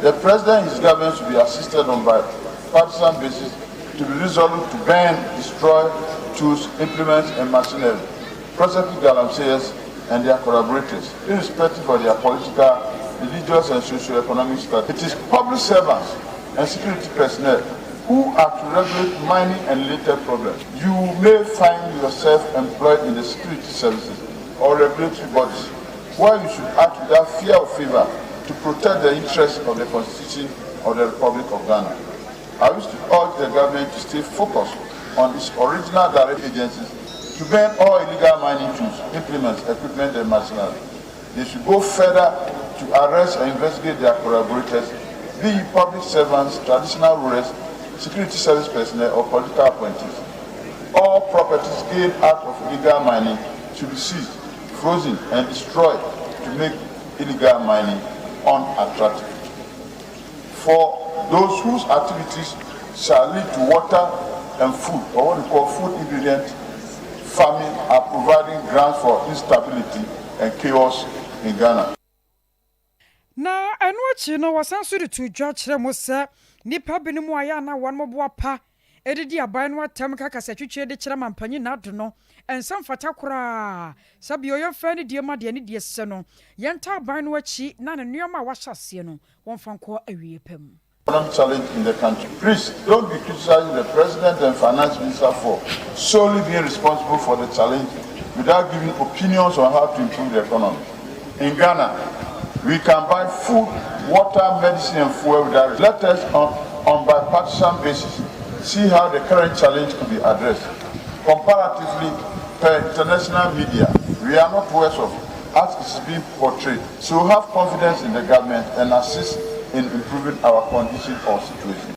The president and his government should be assisted on bipartisan basis to be resolute to burn, destroy, tools, implements, and machinery, prosecute galamseyers and their collaborators, irrespective of their political, religious, and socio-economic status. It is public servants and security personnel who are to regulate mining and related problems. You may find yourself employed in the security services or regulatory bodies, where you should act without fear or favor to protect the interests of the Constitution of the Republic of Ghana. I wish to urge the government to stay focused on its original direct agencies to ban all illegal mining tools, implements, equipment, and machinery. They should go further to arrest and investigate their collaborators, be it public servants, traditional rulers, security service personnel, or political appointees. All properties gained out of illegal mining should be seized, frozen, and destroyed to make illegal mining unattractive. For those whose activities shall lead to water and food, or what we call food ingredient farming, are providing grounds for instability and chaos in Ghana. Na ɛno akyi no, wɔsan nso de too dwa kyerɛɛ mo sɛ nnipa binom a ɛyɛ a na wɔn boa pa de di aban no atɛm ka kasatwitwie de kyerɛ mampanyin Nado no nsa mfata koraa sɛ bio yɛmfa anidie ma deɛ anidie sɛ no, yɛntaa aban no akyi na ne nneɛma a wahyɛ aseɛ no wɔmfa nkɔ awieɛ pa mu. Economic challenge in the country. Please don't be criticizing the president and finance minister for solely being responsible for the challenge without giving opinions on how to improve the economy. In Ghana, we can buy food, water, medicine, and fuel without. Let us, on bipartisan basis, see how the current challenge could be addressed. Comparatively, per international media, we are not worse off as it is being portrayed. So have confidence in the government and assist in improving our condition or situation.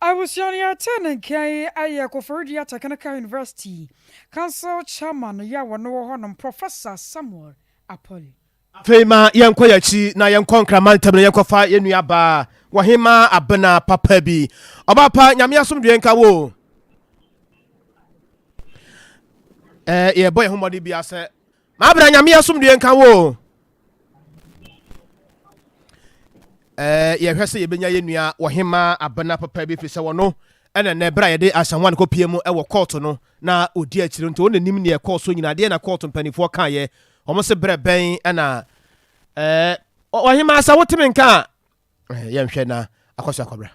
Abusua no yɛtee ne nka yi yɛ Koforidua Technical University Council Chairman yi a wɔno wɔ hɔnom Professor Samuel Apoli. Afei ma yɛnkɔ yɛn akyi na yɛnkɔ Nkraman ntam na yɛnkɔfa yɛn nua baa Wɔhemaa Abena papa bi. Ɔbaa pa, Nyame asomdwoeɛ nka wo o. Eh, yɛbɔ yɛn ho mmɔden bia sɛ Maabena Nyame asomdwoeɛ nka wo o. Eh, yɛhwɛ sɛ yɛbɛnya yɛn nua Wɔhemaa Abena papa bi firi sɛ wɔno ɛna nnɛ berɛ a yɛde Asamoah no kɔpie mu ɛwɔ kɔɔto no na ɔdi akyire nti ɔna nim neɛ ɛkɔɔ so nyinaa deɛ na kɔɔto mpanimfoɔ kaeɛ wɔn se berɛ bɛn ɛna ɛɛ ɔhemaa sɛ woteme nka a yɛnhwɛ na akɔ so akɔbra.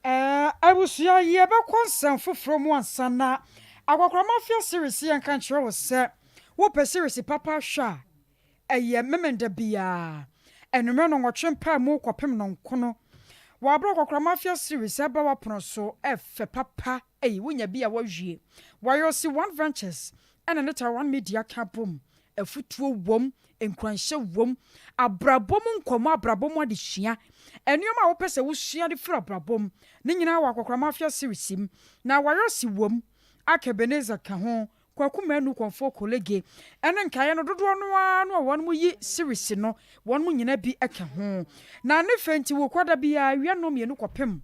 Ɛɛ abusua yɛbɛkɔ nsɛm foforɔ mu ansa na Akwakoraa Mafia series yɛnka nkyerɛ wo sɛ wopɛ series papa hwɛ a Ɛyɛ Memenda biara anwummerɛ nnɔnwɔtwe mpaemu kɔpem nnɔnkono wɔ aberɛ a Kɔkora Mafia series ɛba w'apono so ɛfɛ papa ei wonya bi a woawie. Wɔayɛ One Ventures ɛna ne Taiwan Media ka bom. Afutuo wom, nkuranhyɛ wom, abrabɔ mu nkɔmmɔ, abrabɔ mu adesua, nneɛma a wopɛ sɛ wosua de firi abrabɔ mu ne nyinaa wɔ Akɔkora Mafia series mu. Na Wayɔsi wom, Ark Ebenezer ka ho, Kwaku Manu Kɔmfoɔ Kolege ne nkaeɛ no dodoɔ no ara no a wɔnom yi series no wɔnom nyina bi ka ho. Na ne fɛ nti wokɔ da biara awia nnɔnmienu kɔpem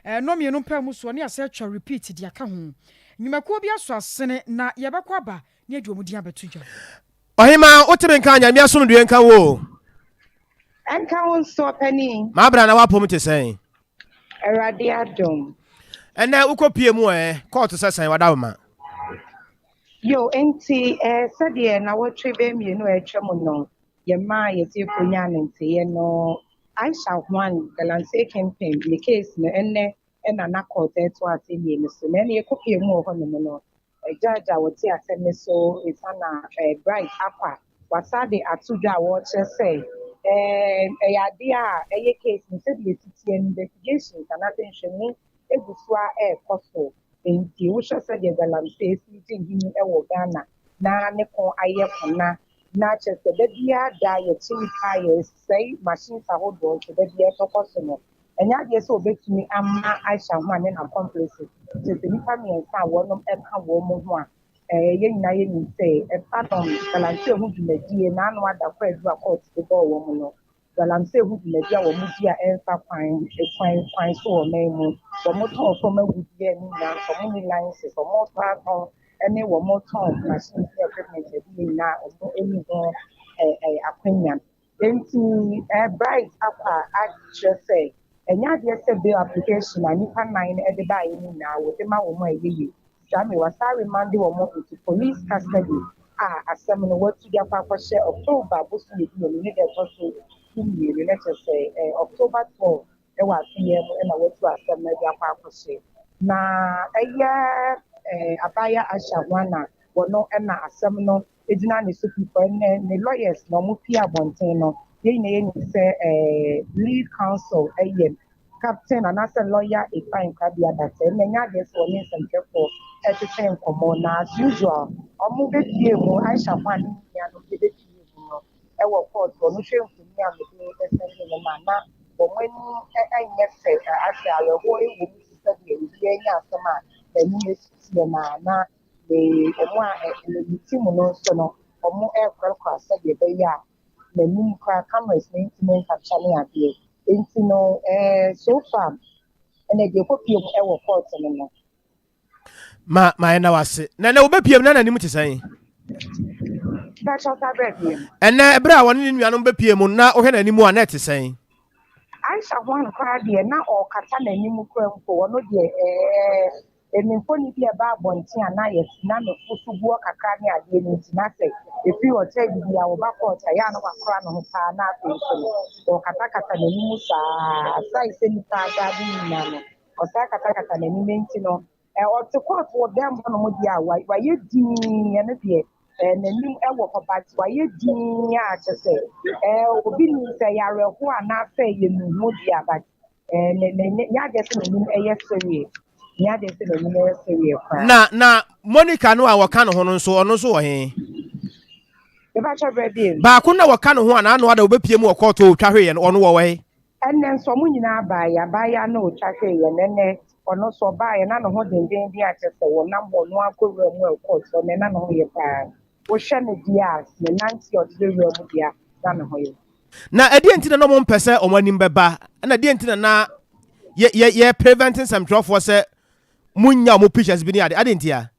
nnɔnmienu mpaemu soɔ ne asɛ atwa repeat de aka ho. Nnwumakuo bi asɔ asene na yɛbɛkɔ aba ne yɛde wɔn din abɛto dwa. Ɔhemaa wote me nka a Nyame asomdwoeɛ nka wo o. Ɛnka wo nso ɔpanin. M'abra na w'apom te sɛn? Awurade adom. Ɛnɛ wokɔ pie mu ɛ, kɔɔto sɛ sɛn wada wo ma? Yo, enti eh, sɛdeɛ nawɔtwe bɛyɛ mmienu a atwa mu no, yɛmaa yɛtiefoɔ nyaa ne nteeɛ no, Aisha Huang, Galamsey Kingpin, ne case no, ɛnnɛ na na court ɛreto asɛnnie no so. Na ɛnna yɛkɔpie mu wɔ hɔnom no, Judge a ɔte asɛm no so Isana Bright Akwa, wasan de ato dwa a wɔrekyerɛ sɛ ɛyɛ adeɛ a ɛyɛ case no sɛdeɛ ɛsi teɛ no investigations anaasɛ nhwɛmu gu so a ɛrekɔ so. Enti wohwɛ sɛdeɛ galamsey si regye nhini wɔ Ghana na ne ko ayɛ kona na kyerɛ sɛ da biara da yɛkye nnipa yɛsɛe machines ahodoɔ nso da biara ɛtɔkɔ so no, Ɛnyɛ adeɛ sɛ wɔbɛtumi ama Aisha ho a ne n'accomplices, kyerɛ sɛ nnipa mmiɛnsa a wɔnom ka wɔn ho a yɛn nyinaa yɛnim sɛ ɛfa nom galamsey ho dwumadie n'ano ada kwaadu a court de bɔɔ wɔn no, galamsey ho dwumadie a wɔn di a ɛmfa kwan kwan kwan so wɔ ɔman mu, wɔn tɔn fam agudeɛ ne nyinaa nso wɔn nni licenses, wɔn tɔ atɔn ne wɔn tɔn machines ne equipment a ɛde yɛ nyinaa wɔn nni ho akwanya. Enti Bright akɔ a akyerɛ sɛ Ɛnyɛ adeɛ sɛ bail application a nnipa nan de baeɛ no nyinaa wɔde ma wɔn a ɛyɛ yie. Saa mmerɛ yi wɔasan remande wɔn into police custody a asɛm no wɔatu de akɔ akɔhyɛ October bosome dumienu ne da ɛtɔ so dumienu na kyerɛ sɛ October 12 wɔ afe yi ara mu na wɔatu asɛm no de akɔ akɔhyɛ. Na ɛyɛ abaayewa Aisha Huana wɔno na asɛm no gyina ne so pii kɔ. Ɛnnɛ ne lawyers na wɔpue abɔnten no, yɛn nyinaa yɛnim sɛ lead counsel yɛ Captain anaasɛ lawyer Ephraim Krabea Datsɛ. Ɛnnɛ ɛnyɛ adeɛ sɛ wɔne nsɛmtwerɛfoɔ retwetwe nkɔmmɔ na as usual wɔbɛpue mu, Aisha Huan ne ne nuanom bɛpue mu no wɔ court hɔ no, wohwɛ mfonin a mede sɛnde no no a, na wɔn ani nyɛ fɛ, asɛ awerɛhoɔ wɔ mu te sɛ deɛ obi anya asɛm a n'ani teɛ no a, na ne wɔn a ne team no nso no, wɔrekorakora sɛdeɛ ɛbɛyɛ a n'anim koraa cameras no ntumi nkapkya ne adeɛ. Nti no, eh, so far, ɛnna deɛ ɛkɔpie mu wɔ court no no. Ma ma yɛnda wase. Na ɛnɛ wobɛpie mu na n'anim te sɛn? Ɛnɛ ɛberɛ a wɔne ne nuanom bɛpie mu na wohwɛ n'anim a na ɛte sɛn? Aisha Huang koraa deɛ na ɔrekata n'anim koraa mpo, ɔno deɛ ɛɛ mfoni bi a ɛba abɔnten a na yɛ na ne fo so guɔ kakra ne adeɛ no nti na sɛ ɛfiri ɔkyɛ bibi a wɔba court a yɛ a na wakora ne ho paa na afei nso no ɔrekatakata n'anim saa aside sɛ nipa agaade nyinaa no ɔsan katakata n'anim nti no Ɛ, ɔte court wɔ dɛm hɔnom deɛ a, wa, wayɛ dinn, ɛno deɛ, ɛ, n'anim wɔ hɔ, but wayɛ dinn a kyerɛ sɛ, ɛ, obi nim sɛ ɛyɛ awerɛhoɔ anaasɛ ɛyɛ nnuho deɛ a, but, ɛ, ne, ne, ne, nyɛ adeɛ sɛ n'anim yɛ sereɛ, nyɛ adeɛ sɛ n'anim yɛ sereɛ koraa. Na, na Monica no a wɔka ne ho no nso, ɔno nso wɔ he? Mepakyɛ berɛ biem. Baako no a wɔka ne ho a n'ano ada wɔbɛpie mu wɔ kɔɔto a ɔtwa hweeɛ no, ɔno wɔ he? Ɛnnɛ nso wɔn nyinaa baeɛ, abaayewa no a ɔtwa hweeɛ no, ɛnnɛ ɔno nso ɔbaeɛ na ne ho dendeenden a kyerɛ sɛ wɔnam hɔ ɔno ara kɔ wura mu ɛkɔ so, ɛnnɛ na ne ho yɛ paa. Wohwɛ no deɛ a, ne nante a ɔde bɛwura mu deɛ a, na ne ho yɛ. Na ɛdeɛn nti na na wɔmpɛ sɛ wɔn anim bɛba? Ɛna ɛdeɛn nti na na yɛ yɛ yɛ prevent nsɛmtwerɛfoɔ sɛ monnya wɔn pictures bi ne ade? Adeɛ ntia?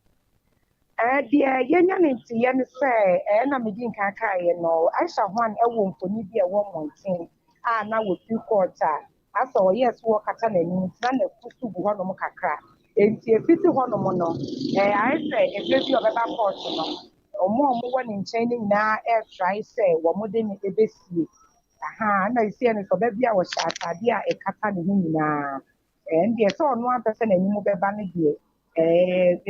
Ɛɛ, deɛ yɛnya ne nteeɛ ne sɛ, ɛɛ na medi nkan kaeɛ no, Aisha Huang wɔ mfoni bi a ɛwɔ mmɔnten a na wɔfiri court a asɛ ɔyɛɛ sɛ wɔrekata n'anim nti na n'afu so gu hɔnom kakra. Enti ɛfiti hɔnom no, ɛɛ ayɛ sɛ ɛberɛ bi a ɔbɛba court no, wɔn a wɔwɔ ne nkyɛn no nyinaa retrae sɛ wɔde no bɛsie. Ahaa, ɛna seesei no sɛ ɔba bi a ɔhyɛ ataadeɛ a ɛkata ne ho nyinaa. Ɛndeɛ sɛ ɔno ampɛ sɛ n'anim bɛba no deɛ, ɛɛ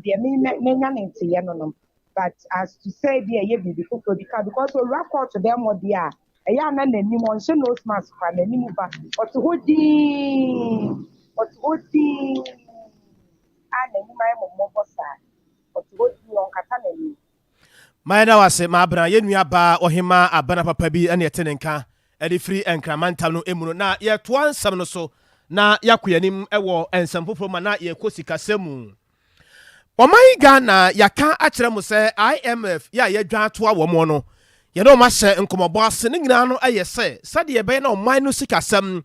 deɛ me menya ne nteeɛ no no. But as to sɛ bi a ɛyɛ biribi foforɔ bi ka because owura kɔɔto dɛm hɔ deɛ a, ɛyɛ a na n'anim ɔnhyɛ nose mask koraa n'anim ba ɔte hɔ dinn ɔte hɔ dinn a n'anim ayɛ mmɔbɔ saa ɔte hɔ dinn ɔnkata n'anim. Ma yɛda wo ase, ma Abena, yɛn nua baa ɔhemaa Abena papa bi na yɛte ne nka de firi Nkran mantam no mu no. Na yɛtoa nsɛm no so na yɛakɔ yɛn anim wɔ nsɛm foforɔ mu a na yɛkɔ sikasɛm mu. Ɔman Ghana, yɛaka akyerɛ mo sɛ IMF yɛ a yɛadwan atoa wɔn no, yɛne wɔn ahyɛ nkɔmmɔbɔ ase. Ne nyinaa no yɛ sɛ sɛdeɛ ɛbɛyɛ na ɔman no sikasɛm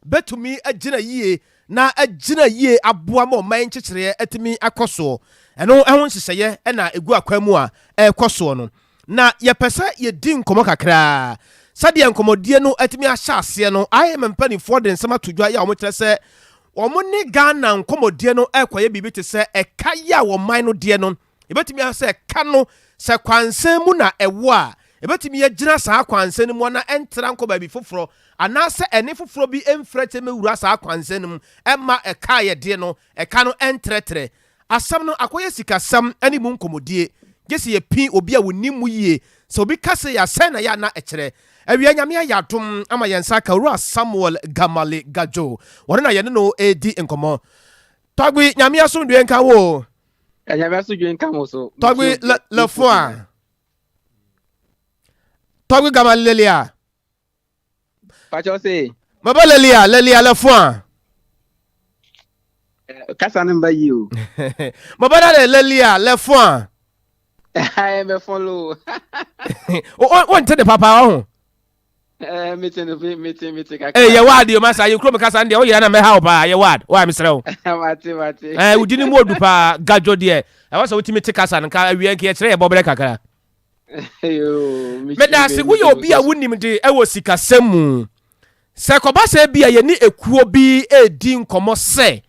bɛtumi agyina yie na agyina yie aboa ma ɔman nkyekyereɛ atumi akɔ soɔ. Ɛno ho nhyehyɛeɛ na ɛgu akwan mu a ɛrekɔ soɔ no. Na yɛpɛ sɛ yɛdi nkɔmmɔ kakra. Sɛdeɛ nkɔmmɔdie no atumi ahyɛ aseɛ no, IMF mpanimfoɔ de nsɛm ato dwa yi a wɔkyerɛ sɛ wɔn ne Ghana nkɔmmɔdie no rekɔyɛ biribi te sɛ ɛka yi a ɔman no deɛ no Yɛbɛtumi aka sɛ ka no, sɛ kwansɛn mu na ɛwɔ a, ɛbɛtumi agyina saa kwansɛn no mu anaa ɛntra nkɔ baabi foforɔ, anaasɛ ɛnne foforɔ bi mfiri akyire mmɛwura saa kwansɛn no mu mma ɛka a yɛdeɛ no, ɛka no ntrɛtrɛ. Asɛm no akɔyɛ sikasɛm ne mu nkɔmmɔdie, gye sɛ yɛpi obi a ɔnim mu yie. Sɛ obi ka sei a, sɛn na ɛyɛ a na ɛkyerɛ? Awia Nyame ayɛ adom ama yɛn nsa aka Owura Samuel Gamale Gadjo. Ɔno na yɛne no redi nkɔmmɔ. Tɔgbi, Nyame asomdwoeɛ nka wo o. Nyame asomdwoeɛ nka mo so. Tɔgbi le le fo a. Tɔgbi gama lelia. Pakyɛ se. Maba lelia lelia le fo a. Kasa no mba yi o. Maba na le lelia le fo a. Ɛɛ mɛ fɔn lo. O nte de papa ɔho. Eh, mete no mete mete kakra. Eh, yɛ ward yo masa, yɛ kurom kasa ndeɛ woyera na mɛha wo paa, yɛ ward, wa mesrɛ wo. Mate mate. Eh, wodi ne mu odu paa, gadwo deɛ, ɛwɔ sɛ wotumi te kasa no, nka awia nka yɛkyerɛ yɛ bɔberɛ kakra. Yo, Meda ase, woyɛ obi a wonim de ɛwɔ sikasɛm mu. Sɛ ɛkɔba sɛ ebia yɛne ekuo bi redi nkɔmmɔ sɛ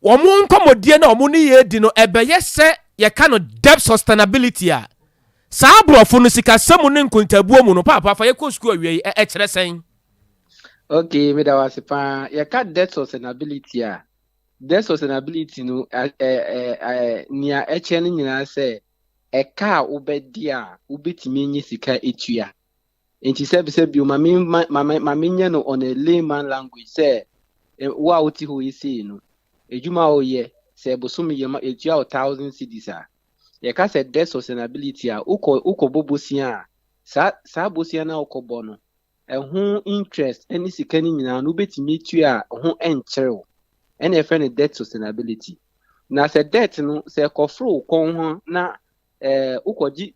wɔn nkɔmmɔdie no a wɔne yɛn redi no ɛbɛyɛ sɛ yɛka no debt sustainability a, saa aborɔfo no sikasɛm mu ne nkontabuo mu no, paapa fa yɛkɔ sukuu awia yi, ɛkyerɛ sɛn? Okay, meda wo ase paa. Yɛka debt sustainability a, debt sustainability no, nea ɛkyerɛ no nyinaa sɛ ɛka a wobɛdi a wobɛtumi anya sika atua. Nti sɛ sɛ bio ma me ma ma menyɛ no on a layman language sɛ wo a wote hɔ yi sei no, adwuma a woyɛ sɛ bosome yɛ ma etua wo 1,000 cedis a, yɛka sɛ debt sustainability a, wokɔbɔ bosia a, saa bosia no a wokɔbɔ no, ɛho interest ne sika no nyinaa no wobɛtumi atua a ho nkyerɛw, ɛna yɛfrɛ no debt sustainability. Na sɛ debt no sɛ ɛkɔforo wo kɔn ho na wokɔgye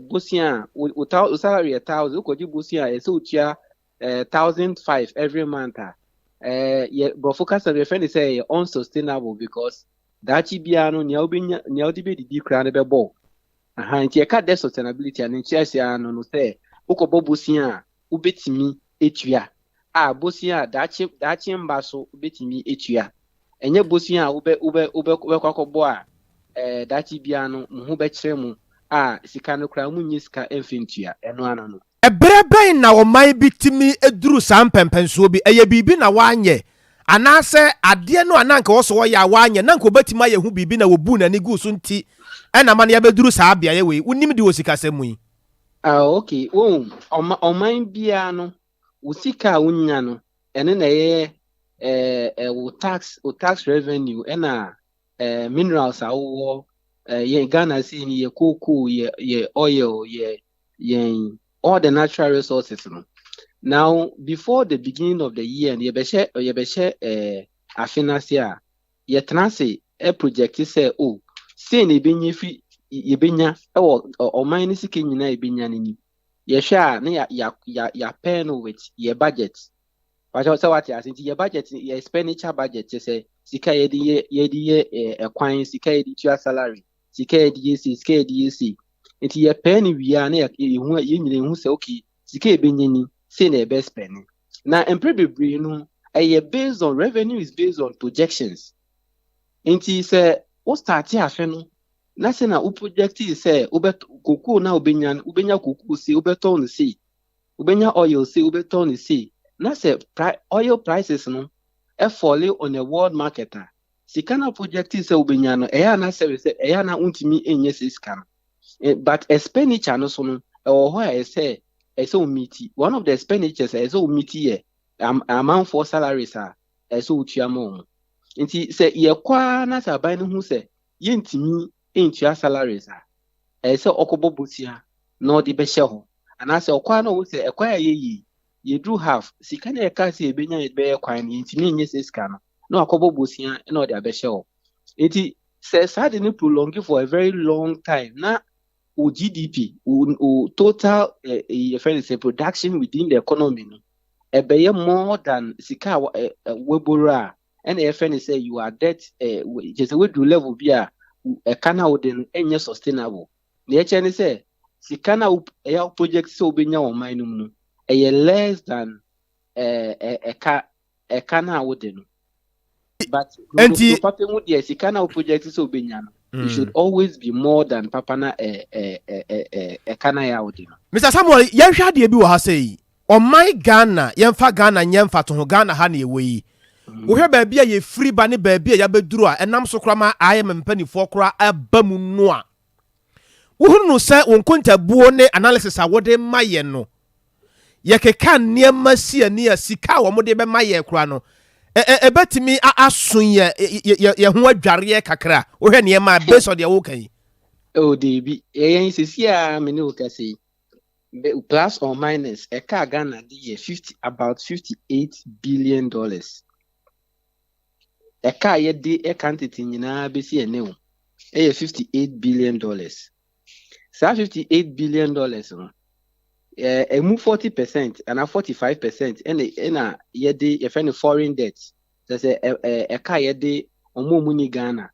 bosia a wo salary yɛ 1,000, wokɔgye bosia a ɛsɛ wotua 1,500 every month a, yɛ borɔfo kasa no yɛfrɛ no sɛ ɛyɛ unsustainable, because daakye biara no nea wobɛnya, nea wode bɛdidi koraa no bɛbɔ wo. Aha, nti yɛka debt sustainability a, ne nkyerɛaseɛ ara no sɛ wokɔbɔ bosia a wobɛtumi atua, a bosia a daakye mba so wobɛtumi atua, ɛnyɛ bosia a wobɛ wobɛ wobɛ wobɛkɔ akɔbɔ a daakye biara no mo ho bɛkyerɛ mo a sika no koraa munnye sika mfa ntua ɛno ano no. Ɛberɛ bɛn na ɔman bi tumi duru saa mpɛnpɛnsoɔ bi? Ɛyɛ biribi na wanyɛ, anaasɛ adeɛ no a na anka ɛwɔ sɛ ɔyɛ a wanyɛ, na anka ɔbɛtumi ayɛ ho biribi na wɔbuu n'ani guu so nti na ama no yɛabɛduru saa beaeɛ wei? Wonim de wɔ sikasɛm mu yi? Ah, okay. Wohu, ɔman biara no, wo sika a wonya no, ɛno na ɛyɛ wo tax revenue ɛna minerals a wowɔ. Yɛn Ghana sei no, yɛ cocoa, yɛ oil, yɛ yɛn all the natural resources no. Now, before the beginning of the year no, yɛbɛhyɛ afe no ase a, yɛtena ase project sɛ, oh, sei na yɛbɛnya fi yɛbɛnya ɛwɔ ɔman no sika nyinaa yɛbɛnya no ni. Yɛhwɛ a, na yɛapɛ no with yɛ budget. Wakyɛ sɛ wate ase? Nti yɛ budget, yɛ expenditure budget, kyɛ sɛ sika yɛde yɛ ɛkwan, sika yɛde tua salary, sika yɛde yɛ sei, sika yɛde yɛ sei. Nti yɛpɛɛ no wie a, na yɛhu, yɛn nyinaa yɛhu sɛ okay, sika yɛbɛnya ni, sei na yɛbɛ spend. Na mpere bebree no, ɛyɛ based on revenue, is based on projections. Nti sɛ wo start afe no na sɛ na wo project sɛ wobɛ cocoa na wobɛnya no, wobɛnya cocoa sei, wobɛtɔn no sei, wobɛnya oil sei, wobɛtɔn no sei, na sɛ oil prices no ɛfall on the world market a, sika na project sɛ wobɛnya no, ɛyɛ ana sɛ ɛyɛ ana wontumi nyɛ sɛ sika no. But expenditure no so no, ɛwɔ hɔ a ɛsɛ wo meet. One of the expenditures a ɛsɛ wo meet yɛ amanfoɔ salaries a ɛsɛ wotua ma wɔn. Nti sɛ yɛkɔ ara na sɛ aban no hu sɛ yɛntumi ntua salaries a, ɛsɛ sɛ ɔkɔbɔ bosia na ɔde bɛhyɛ hɔ, anaasɛ ɔkɔ ara na ɔwɔ sɛ ɛkwan a yɛyie yɛduru half sika na yɛka sɛ yɛbɛnya yɛde bɛyɛ kwan no, yɛntumi nyɛ sɛ sika no, na wakɔbɔ bosia na ɔde abɛhyɛ hɔ. Nti sɛ saa de no prolong for a very long time na o GDP, o total yɛfrɛ no sɛ production within the economy no ɛbɛyɛ more than sika a waboro a, ɛna yɛfrɛ no sɛ you are debt, kyerɛ sɛ waduru level bi a ɛka no a wode no ɛnyɛ sustainable. Na ɛkyerɛ ne sɛ sika no a ɛyɛ project sɛ wobɛnya wɔ ɔman no mu no ɛyɛ less than ɛka no a wode no. But nti papa mu deɛ, sika no a wo project sɛ wobɛnya no, it should always be more than papa na ɛ ɛ ɛ ɛ ɛka na yɛ a wode no. Mr Samuel, yɛnhwɛ adeɛ bi wɔ ha sɛ yi, ɔman Ghana, yɛmfa Ghana nyɛ mfatoho. Ghana ha ne yɛwɔ yi, wohwɛ baabi a yɛfiri ba ne baabi a yɛabɛduru a ɛnam so koraa ma IMF mpanimfoɔ koraa aba mu no a, wohunu no sɛ wo nkontabuo ne analysis a wode ma yɛ no, yɛkeka nneɛma si ani a, sika a wɔde bɛma yɛ koraa no ɛbɛtumi aso yɛ ho adwareɛ kakra? Wohwɛ nneɛma a based on deɛ woka yi. Oh, deebi, yɛyɛn sisi a me ne wo kasa yi, plus or minus, ɛka Ghana de yɛ 50, about $58 billion. Ɛka a yɛde ɛka ntete nyinaa bɛsi ɛne o ɛyɛ $58 billion. Saa $58 billion no, ɛmu 40% anaa 45% ɛna yɛde yɛfrɛ no foreign debt, kyerɛ sɛ ɛ ɛ ɛka a yɛde ɔmo a ɔmo ni Ghana.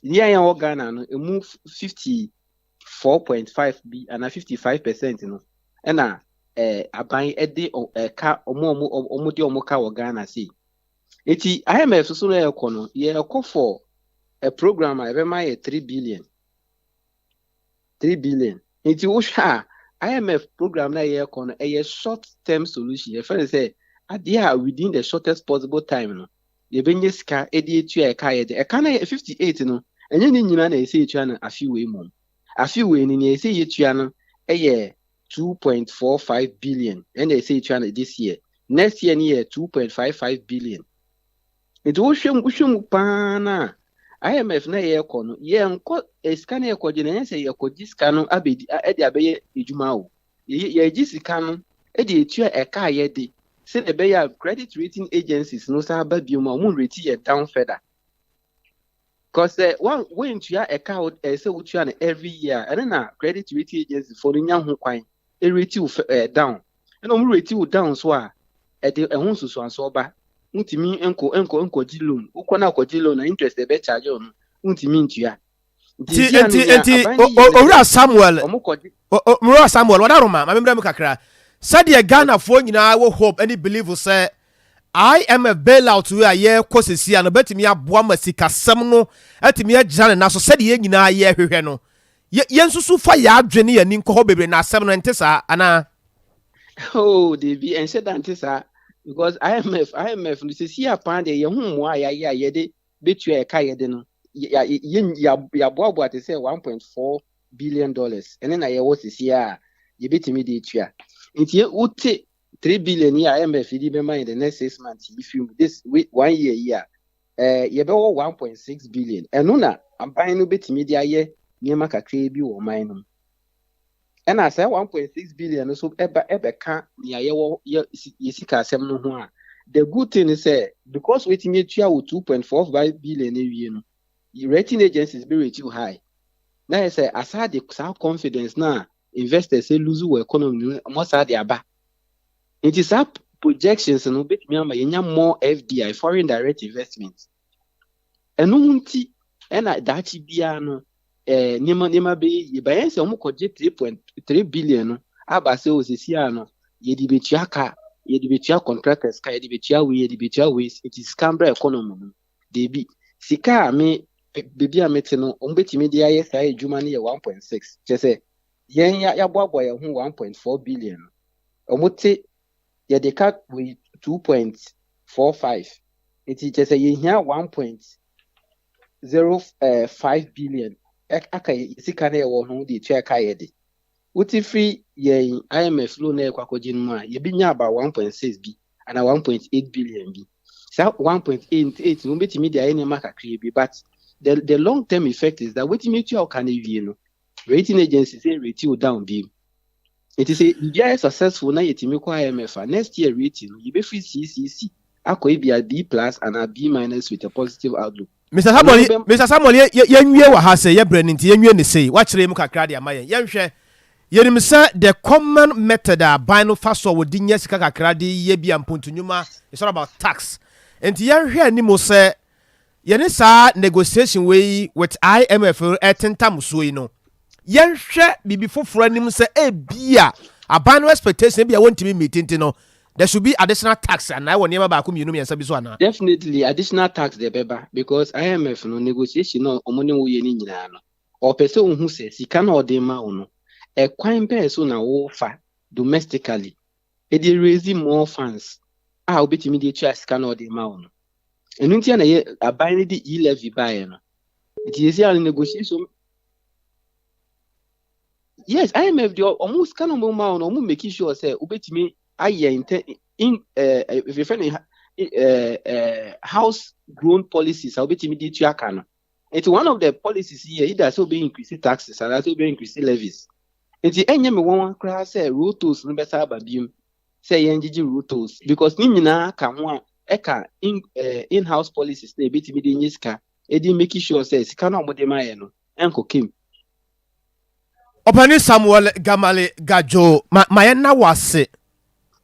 Yɛn a ɛwɔ Ghana no, ɛmu 54.5 bi anaa 55% no ɛna eh, aban de ɛka ɔmo ɔmo ɔmo de ɔmo ka wɔ Ghana sei. Eti IMF so no yɛkɔ no, yɛkɔ for a program a ɛbɛma yɛ 3 billion, 3 billion. Nti wohwɛ a, IMF program na yɛkɔ no, ɛyɛ short term solution. Yɛfrɛ no sɛ adeɛ a within the shortest possible time no yɛbɛnya sika de etua ɛka yɛde ɛka no yɛ 58 no. Ɛnyɛ ne nyinaa na ɛsɛ yɛtua no afe wei mu. Afe wei no, nea ɛsɛ yɛtua no ɛyɛ 2.45 billion, ɛna ɛsɛ yɛtua no this year. Next year no yɛ 2.55 billion. Nti wohwɛ mu paa na IMF na yɛrekɔ no, yɛnkɔ sika no yɛkɔgye no, ɛnyɛ sɛ yɛkɔgye sika no abɛdi ɛde abɛyɛ adwuma o. Yɛgye sika no ɛde etua ɛka a yɛde sɛdeɛ ɛbɛyɛ a credit rating agencies no san ba bio mu a wɔn rate yɛ down further. 'Cause sɛ wɔn wɔntua ɛka a ɛsɛ wotua no every year, ɛno na credit rating agencies fo no nya ho kwan ɛrate wo down. Ɛna wɔn rate wo down so a, ɛde ɛho nsusuansoɔ ba. Ntumi nkɔ nkɔgye loan. Wokɔ na akɔgye loan na interest ɛbɛ charge wo no, ntumi ntua. Nti Owura Samuel, Owura Samuel Wadaroma, maame mmerɛ mu kakra, sɛdeɛ Ghanafoɔ nyinaa wɔ hope ne believe sɛ IMF bailout wei a yɛrekɔ sesi a no bɛtumi aboa ma sikasɛm no atumi agyina ne nan so sɛdeɛ yɛn nyinaa yɛrehwehwɛ no, yɛn nso fa yɛn adwene ne yɛn ani nkɔ hɔ bebree na asɛm no nte saa anaa? Oh, debi, ɛnhyɛ da nte saa, because IMF no sisi apan deɛ, yɛn ho mmoa a yɛayɛ a yɛde bɛtua ɛka yɛde no, yɛaboaboa te sɛ $1.4 billion. Ɛne na yɛwɔ sisi a yɛbɛtumi de etua. Nti wote 3 billion yi a IMF de bɛma in the next 6 months yi fi mu, this one year yi a, yɛbɛwɔ 1.6 billion. Ɛno na aban no bɛtumi de ayɛ nneɛma kakraa bi wɔ ɔman no mu. Ɛna sɛ 1.6 billion nso ɛba ɛbɛka nea yɛwɔ yɛ sika asɛm no ho a, the good thing is sɛ because wetin etua wɔ 2.45 billion ewie no, rating agencies bɛ rate you high na yɛ sɛ asa de saa confidence na investors lose wɔ economy no, ɔmo saa de aba. Nti saa projections no betumi ama yɛnya more FDI, foreign direct investment. Ɛno ho nti ɛna daakye biara no nneɛma bɛyɛ yie. Bayɛn sɛ ɔmo kɔgye 3.3 billion no aba sɛ osisi a no, yɛde betua ka, yɛde betua contractors ka, yɛde betua wei, yɛde betua wei, nti sika mbra economy no. Deebi, sika a me beebi a mete no, ɔmo betumi de ayɛ saa adwuma no yɛ 1.6. Kyerɛ sɛ yɛn yɛaboaboa yɛn ho 1.4 billion no, ɔmo te yɛde ka wei 2.45, nti kyerɛ sɛ yɛhia 1.05 billion aka sika no yɛwɔ ho de etua ka. Yɛde wote firi yɛn IMF loan na yɛkɔ akɔgye no mu a, yɛbɛnya about 1.6 bi ana 1.8 billion bi. Saa 1.88 no, wobɛtumi de ayɛ nneɛma kakra bi, but the long term effect is that wotumi etua ɔka no awie no, rating agency sɛ rate you down bi. Nti sɛ biribiara yɛ successful na yɛtumi kɔ IMF a, next year rating no, yɛbɛfiri CCC akɔ ebi a B plus anaa B minus with a positive outlook. Mr Samuel, Mr Samuel, yɛnwie wɔ ha sɛ yɛbrɛ no nti yɛnwie ne sei. Wakyerɛ mu kakra de ama yɛn. Yɛnhwɛ, yɛnim sɛ the common method a aban no fa so a wɔde nya sika kakra de yɛ bi a mpontunwuma, it's all about tax. Nti yɛnhwɛ anim sɛ yɛne saa negotiation wei with IMF ɛtentam soɔ yi no, yɛnhwɛ biribi foforɔ anim sɛ ebia aban no expectation bi a wɔntumi meet nti no, there should be additional tax anaa ɛwɔ nneɛma baako, mmienu, mmiɛnsa bi so anaa? Definitely additional tax de bɛba, because IMF no negotiation no ɔmo ne wo yɛ ne nyinaa no, ɔpɛ sɛ ohu sɛ sika na ɔde ma wo no, ɛkwan bɛɛ so na wɔfa domestically ɛde raise more funds a wobɛtumi de atua sika na ɔde ma wo no. Ɛno nti na yɛ aban no de e-levy baeɛ no. Nti yɛsi a negotiation, yes, IMF deɛ, ɔmo sika na ɔmo ma wo no, ɔmo make sure sɛ wobɛtumi ayɛ intɛ in if you find house grown policies a wobɛtumi de tua ka no. Nti one of the policies yɛ either sɛ wobɛ increase taxes anaasɛ wobɛ increase levies. Nti ɛnyɛ me wɔn koraa sɛ road tolls no bɛsa aba biom sɛ yɛn gyegye road tolls, because ne nyinaa ka ho a ɛka in in-house policies na ebɛtumi de nye sika ɛde make sure sɛ sika no a wɔde ma yɛ no ɛnkɔ kem. Ɔpani Samuel Gamale Gadjo, ma yɛn na wɔ ase,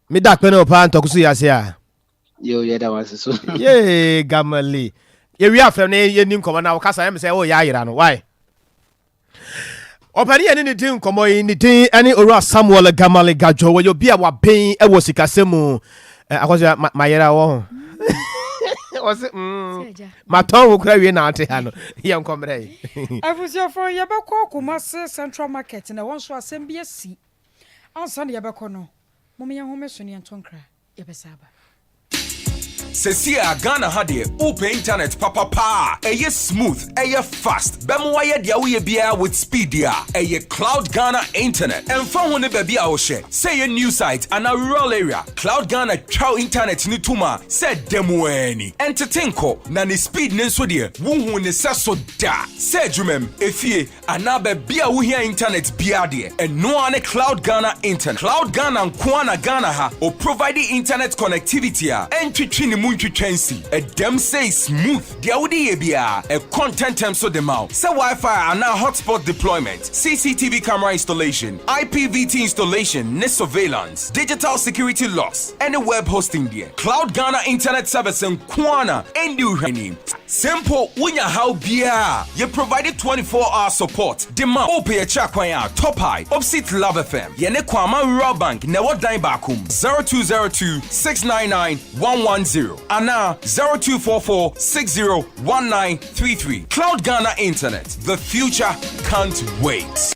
meda akpɛ ne ɔpaa ntɔko so yɛ ase a. Yo, yɛda wase so. Yee, Gamale, yɛwie afrɛ no, yɛni nkɔmmɔ na wɔkasa yɛm sɛ wɔyɛ ayera no. Why? Ɔpanin yɛne ne di nkɔmmɔ yi ne din ne Owura Samuel Gamale Gadwo. Wɔyɛ obi a waben wɔ sikasɛm mu. Akɔsua mayera wɔ ho. Wɔse mm, matɔn wo kora wie na ate ha no. Yɛ nkɔmmerɛ yi. Abusuafoɔ yɛbɛkɔ Kumasi Central Market na ɛhɔ nso asɛm bi asi. Ansa na yɛbɛkɔ no, mom yɛnhome so na yɛnto nkra. Yɛbɛsan aba. Sesie a Ghana ha deɛ wopɛ internet papa paa a ɛyɛ smooth, ɛyɛ fast, bɛma wayɛ deɛ woyɛ biara with speed deɛ a, ɛyɛ Cloud Ghana Internet. Ɛmfa ho ne baabi a wohyɛ, sɛ ɛyɛ new site anaa rural area, Cloud Ghana twa wo internet no tom a sɛ ɛda mu ara ni. Ɛntete nkɔ, na ne speed no nso deɛ wonhuu ne sɛso da. Sɛ adwumam, efie, Anaa baabi a wohia internet biara deɛ, ɛno ara ne Cloud Ghana Internet. Cloud Ghana nko ara na Ghana ha o provide internet connectivity a ɛntwetwe ne mu ntwitwa nsi. Ɛdam sei smooth, deɛ wode yɛ biara, ɛkɔ ntɛntɛm so de ma wo. Sɛ Wi-Fi anaa hotspot deployment, CCTV camera installation, IPVT installation ne surveillance, digital security locks, ɛne web hosting deɛ, Cloud Ghana Internet Service nko ara na ɛndi wo hwɛ. Sɛ mpo wonya haw biara a, yɛ provide 24 hour support de ma wo. Wopɛ yɛkyerɛ akwan a, Top High, opposite Love FM, yɛne Kwama Rural Bank na ɛwɔ dan baako mu, 0202 699 110 anaa 0244 60 1933. Cloud Ghana Internet, the future can't wait.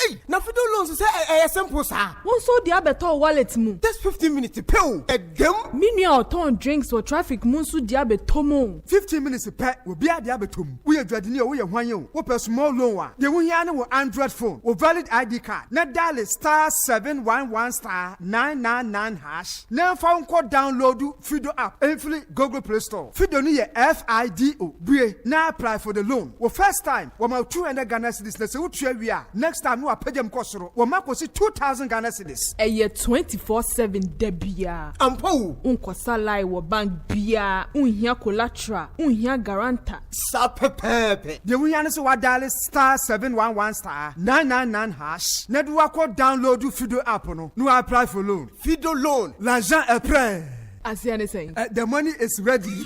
Ei na fido loans sɛ ɛyɛ simple saa. Wo nso wode abɛtɔ wo wallet mu. Just 15 minutes pɛ o, ɛdam. Me nua a ɔtɔn drinks wɔ traffic mu nso de abɛtɔ mu o. 15 minutes pɛ, obiara de abɛtɔ mu. Woyɛ dwadini o, woyɛ hwan o, wopɛ small loan a, deɛ wohia ara ne wo Android phone, wo valid ID card, na diale star 711 star 999 hash na ɛmfa wo nkɔ download Fido app mfiri Google Play Store. Fido no yɛ F-I-D-O. Bue na apply for the loan. Wo first time, wɔma wo 200 Ghana cedis na sɛ wotua wie a, next time no wɔapagya mu kɔ soro, wɔma kɔsi 2000 Ghana cedis. Ɛyɛ 24/7 da biara. Ampa o! Wonkɔsa line wɔ bank biara, wonhia collateral, wonhia guarantor. Saa pɛpɛɛpɛ. Deɛ wohia ne sɛ woadiale star 711 star 999 hash na de woakɔ download Fido app no na woapply for loan. Fido loan, l'argent est prêt! Aseɛ ne sɛn? The money is ready.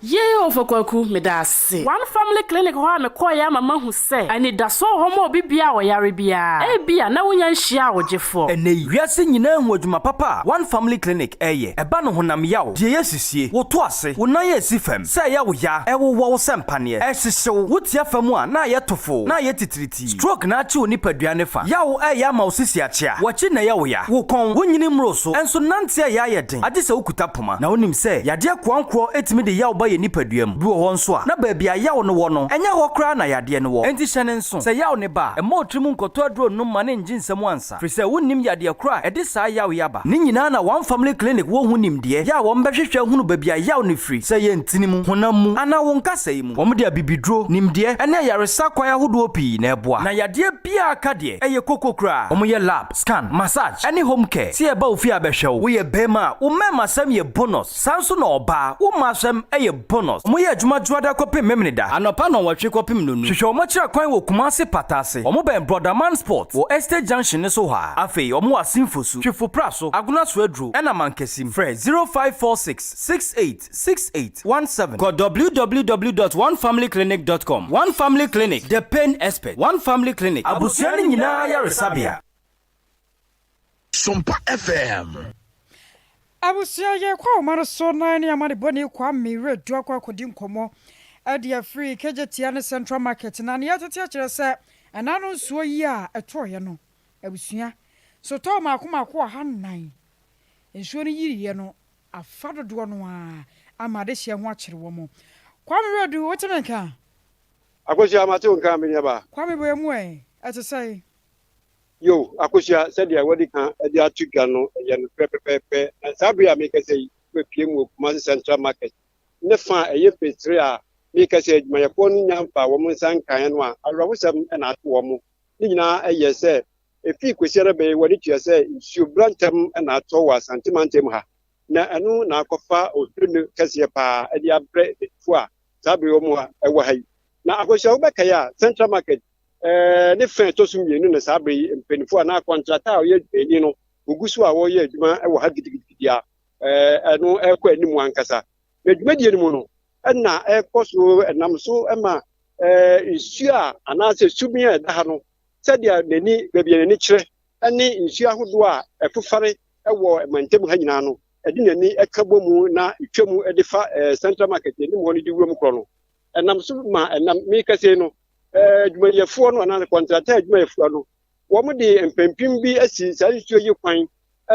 Yei Ɔfa Kwaku, meda ase. One Family Clinic hɔ a mekɔeɛ ama mahu sɛ anidasoɔ wɔ hɔ ma obi biara a ɔyare biara. Ebia na wonnya nhyiaa wo Gyefoɔ. Ɛnnɛ yi, wiase nyinaa ahu adwuma papa a One Family Clinic reyɛ. Ɛba no honam yaw, deɛ ɛyɛ sisie, wo to ase, wo nan a ɛsi fam, sɛ ɛyɛ wo ya, ɛwowɔ wo sɛ mpaneɛ, ɛhyehye wo, wotia fam a na ayɛ tofoo, na ayɛ titiritii. Stroke na akye wo nipadua ne fa. Yaw ɛyɛ ama wo sisi akyea. W'akyi na ɛyɛ wo ya. Wo kɔn, wo nyini mmoro so, nso nante ɛyɛ ayɛ den, agye sɛ wokuta poma. Na wonim sɛ, yadeɛ koankorɔ tumi de yaw ba yɛn nipadua mu. Bi wɔ hɔ nso a, na baabi a yaw no wɔ no, ɛnyɛ hɔ koraa na yadeɛ no wɔ. Enti hyɛ no nso, sɛ yaw no ba a, mma wo tirim nkɔtɔ aduro nnom ma no nngye nsam ansa, firi sɛ wonnim yadeɛ korɔ a ɛde saa yaw yi aba. Ne nyinaa na One Family Clinic wɔ ho nimdeɛ, yɛ a wɔbɛhwehwɛ ahunu baabi a yaw no firi, sɛ ɛyɛ ntini mu, honam mu, anaa wo nkasɛe mu. Wɔde abibiduro, nimdeɛ, ne ayaresa kwan ahodoɔ pii na ɛboa. Na yadeɛ biara ka deɛ, ɛyɛ koko koraa. Wɔyɛ lab, scan, massage, ne home care. Sɛ yɛba wo fie a bɛhwɛ wo. Woyɛ barima a, wo mmarimasɛm yɛ bonus. Saa nso na ɔbaa, wo mmaasɛm yɛ bonus. Wɔyɛ adwuma Dwoada kɔpem Memeneda, anɔpa nnɔnwɔtwe kɔpem nnonu. Hwehwɛ wɔn akyiri akwan wɔ Kumasi Pataase. Wɔbɛn Brɔdaman Sport wɔ Estate Junction no so hɔ ara. Afei wɔwɔ Asin Fosu, Twifo Praso, Agona Soaduro, ɛna Mankasim. Frɛ 0546 68 68 17. Kɔ www dot onefamilyclinic dot com. One Family Clinic, the pain expert. One Family Clinic, abusua no nyinaa ayaresabea. Sompa FM. Abusua yɛkɔ ahoma no so na ne amanebɔni Kwame Wiredu akɔ akɔdi nkɔmmɔ de afiri Kejetia ne Central Market na nea ɛtete akyerɛ sɛ ɛna no nsuo yi a ɛtɔeɛ no abusua sotɔɔ mmaako mmaako 400 nsuo no yiriiɛ no afa dodoɔ no ara ama adehyeɛ ho akyere wɔn. Kwame Wiredu wote me nka? Akosua mate wo nka me nuabaa. Kwame bɔ yɛn mu ɛ, ɛte sɛn? Yo, Akosua, sɛdeɛ wɔadi kan de ato dwa no, ɛyɛ nokorɛ pɛpɛɛpɛ. Na saa bere a merekasa yi, wɔapue mu wɔ Kumasi Central Market ne fa a ɛyɛ Phase a merekasa yi, adwumayɛfoɔ no nnya mfaa wɔn nsa nkaeɛ no a, awerɛhosɛm na ato wɔn. Ne nyinaa yɛ sɛ, ɛfiri Kwasiada bɛn yi, wɔde tua sɛ nsuo bra ntɛm na atɔ wɔ Asante mantam ha, na ɛno na akɔfa ohwirem kɛseɛ paa de abrɛ adwadifoɔ a saa bere yi wɔn a ɛwɔ ha yi. Na Akosua, wobɛkae a, Central Market ne fã a ɛtɔ so mmienu na saa bere yi mpanyimfo anaa kɔntrata a ɔyɛ adwumayɛni no wogu so a wɔreyɛ adwuma wɔ ha gidigidigidi a ɛno ɛrekɔ anim ankasa. Na dwumadie no mu no, ɛna ɛrekɔ so ɛnam so ma Nsuo a anaasɛ subin a ɛda ha no, sɛdeɛ n'ani, baabi a n'ani kyerɛ ne nsuo ahodoɔ a ɛfofare wɔ mantam ha nyinaa no, ɛde n'ani ka bɔ mu na ɛtwa mu de fa Central Market anim hɔ no de wuram korɔ no. Ɛnam so ma ɛnam mekasa yi no, adwumayɛfoɔ no anaasɛ kɔntrata adwumayɛfoɔ no, wɔde mpampim bi asi saa nsuo yi kwan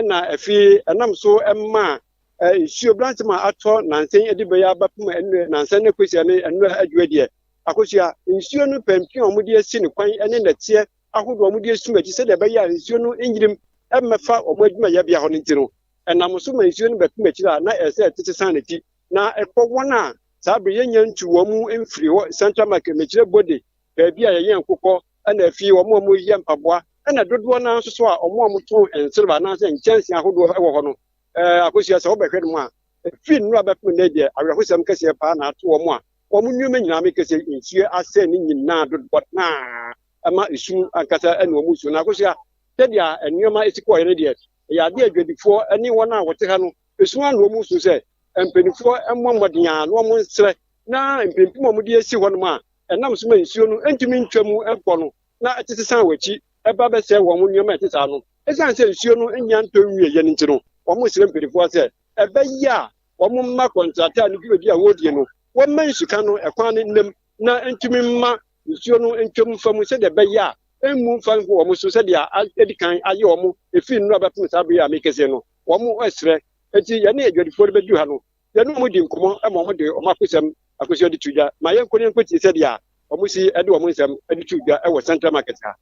na afei ɛnam so ma nsuo bransem a atɔ nansa yi de bɛyɛ abɛpem ɛnɛ nansa ne kosua ne ɛnura adwuma deɛ akosua nsuo no pampim a wɔde asi ne kwan ne nɛteɛ ahodoɔ a wɔde asum akyi sɛdeɛ ɛbɛyɛ a nsuo no nyirim mmɛfa wɔn adwumayɛbea hɔ no nti no ɛnam so ma nsuo no bɛpem akyiri a na ɛsɛ ɛtete san n'akyi na ɛkɔ wɔn a saa bere yɛnya ntu wɔn mu mfiri hɔ Central Market mekyerɛ Bode baabi a yɛyɛn nkokɔ ɛna afie wɔn a wɔyɛ mpaboa ɛna dodoɔ no ara nso so a wɔn a wɔtɔn nsereba anaasɛ nkyɛnsee ahodoɔ wɔ hɔ no. Ɛɛ, Akosua, sɛ wobɛhwɛ no mu a, ɛfiri nnora bɛpem nnɛ deɛ, awerɛhosɛm kɛseɛ paa na ato wɔn a wɔn nneɛma nyinaa meka sɛ nsuo asɛe ne nyinaa dodoɔ no ara ɛma esum ankasa ne wɔn su. Na Akosua, sɛdeɛ nneɛma si kɔeɛ no deɛ, ɛyɛ adeɛ a adwadifoɔ ne wɔn a wɔte ha no esu ano wɔn su sɛ mpanimfoɔ mmɔ mmɔden ara na wɔn nsrɛ na mpempem a wɔde asi hɔnom a ɛnam so ma nsuo no ntumi ntwa mu nkɔ no na ɛtete san wɔn akyi ba bɛsɛe wɔn nneɛma a ɛte saa no. Esiane sɛ nsuo no nnya ntɔ nwieeɛ no nti no, wɔsrɛ mpanimfoɔ sɛ ɛbɛyɛ a wɔmma kɔntrata no dwumadi a wɔredie no, wɔmma nsuka no ɛkwan no nnam na ɛntumi mma nsuo no ntwam mfa mu sɛdeɛ ɛbɛyɛ a ɛmmu mfa ngu wɔn so sɛdeɛ adi kan ayɛ wɔn ɛfiri nnora bɛpem saa bere a mekɛseɛ no. Wɔsrɛ. Enti yɛne adwadifoɔ no bɛduru ha no, yɛne wɔn di nkɔmmɔ ma wɔde wɔn akosɛm akosua de to dwa. Ma yɛnkɔ na yɛnkɔtie sɛdeɛ wɔsi de wɔn nsɛm de to dwa wɔ Central Market ha.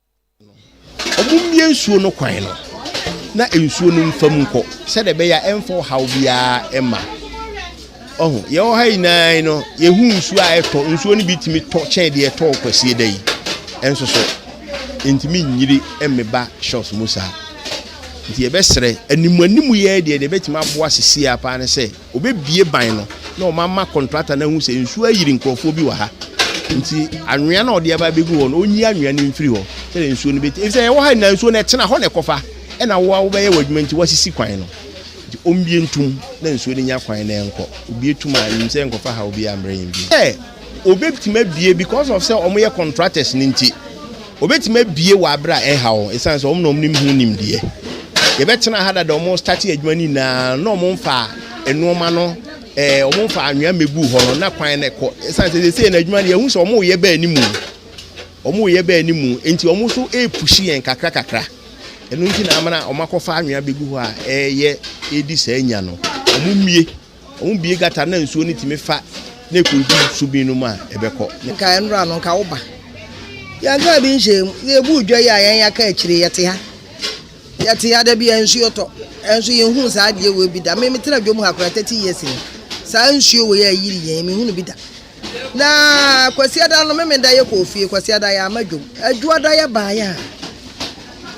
Wɔmmue nsuo no kwan no na nsuo no mfa mu nkɔ sɛdeɛ ɛbɛyɛ a ɛmfa ɔhaw biara mma. Ɔho, yɛwɔ ha nyinaa yi no, yɛhu nsuo a ɛtɔ, nsuo no bi tumi tɔ kyɛn deɛ ɛtɔɔ kwasie da yi. Ɛnso so, ɛntumi nyiri mmeba shops mu saa. Nti yɛbɛsrɛ, animuanimu yɛ deɛ deɛ ɛbɛtumi aboa sesie ara paa ne sɛ, Wɔbɛbue ban no na wɔama kɔntrata no ahu sɛ nsuo ayiri nkurɔfoɔ bi wɔ ha. Nti anwea no a ɔde aba abɛgu hɔ no, ɔnyi anwea no mfiri hɔ sɛdeɛ nsuo no bɛti. Ɛfiri sɛ yɛwɔ ha nyinaa nsuo no ɛtena hɔ na ɛkɔfa. Ɛna wo a wobɛyɛ w'adwuma nti woasisi kwan no. Nti ɔmmue ntom na nsuo no nya kwan na ɛnkɔ. Ɔbue tom a, menim sɛ ɛnkɔfa haw biara mmrɛ yɛn bio. Sɛ Ɔbɛtumi abue because of sɛ wɔyɛ contractors no nti. Wɔbɛtumi abue wɔ aberɛ a ɛnha wɔn ɛsiane sɛ wɔn na wɔnim ho nimdeɛ. Yɛbɛtena ha dada wɔn starte adwuma no nyinaa na wɔn mfa nnoɔma no ɛɛ wɔn mfa anwea mmɛgu hɔ no na kwan no kɔ ɛsiane sɛ seesei no adwuma no yɛhu sɛ wɔn reyɛ bɛɛ anim wɔn reyɛ bɛɛ anim nti wɔn nso ɛrepushi yɛn kakra kakra ɛno nti na amana wɔn akɔfa anwea bɛgu hɔ a ɛreyɛ ɛredi saa nya no wɔn mmie. Wɔbue gata na nsuo no tumi fa na ɛkɔgu subin no mu a, ɛbɛkɔ. Nka nnora no nka woba. Yɛnkaa bi nhyɛɛ mu. Yɛbuu dwa yi a yɛn yɛaka akyire yɛte ha. Yɛte ha da bi a nsuo tɔ. Ɛnso yɛnhuu saa adeɛ wei bi da. Me metena dwom ha koraa 30 years ni. Saa nsuo wei a ɛyiri yɛn menhunu bi da. Na Kwasiada no Memenda yɛkɔɔ fie, Kwasiada yɛamma dwom. Adwoada yɛbaeɛ a,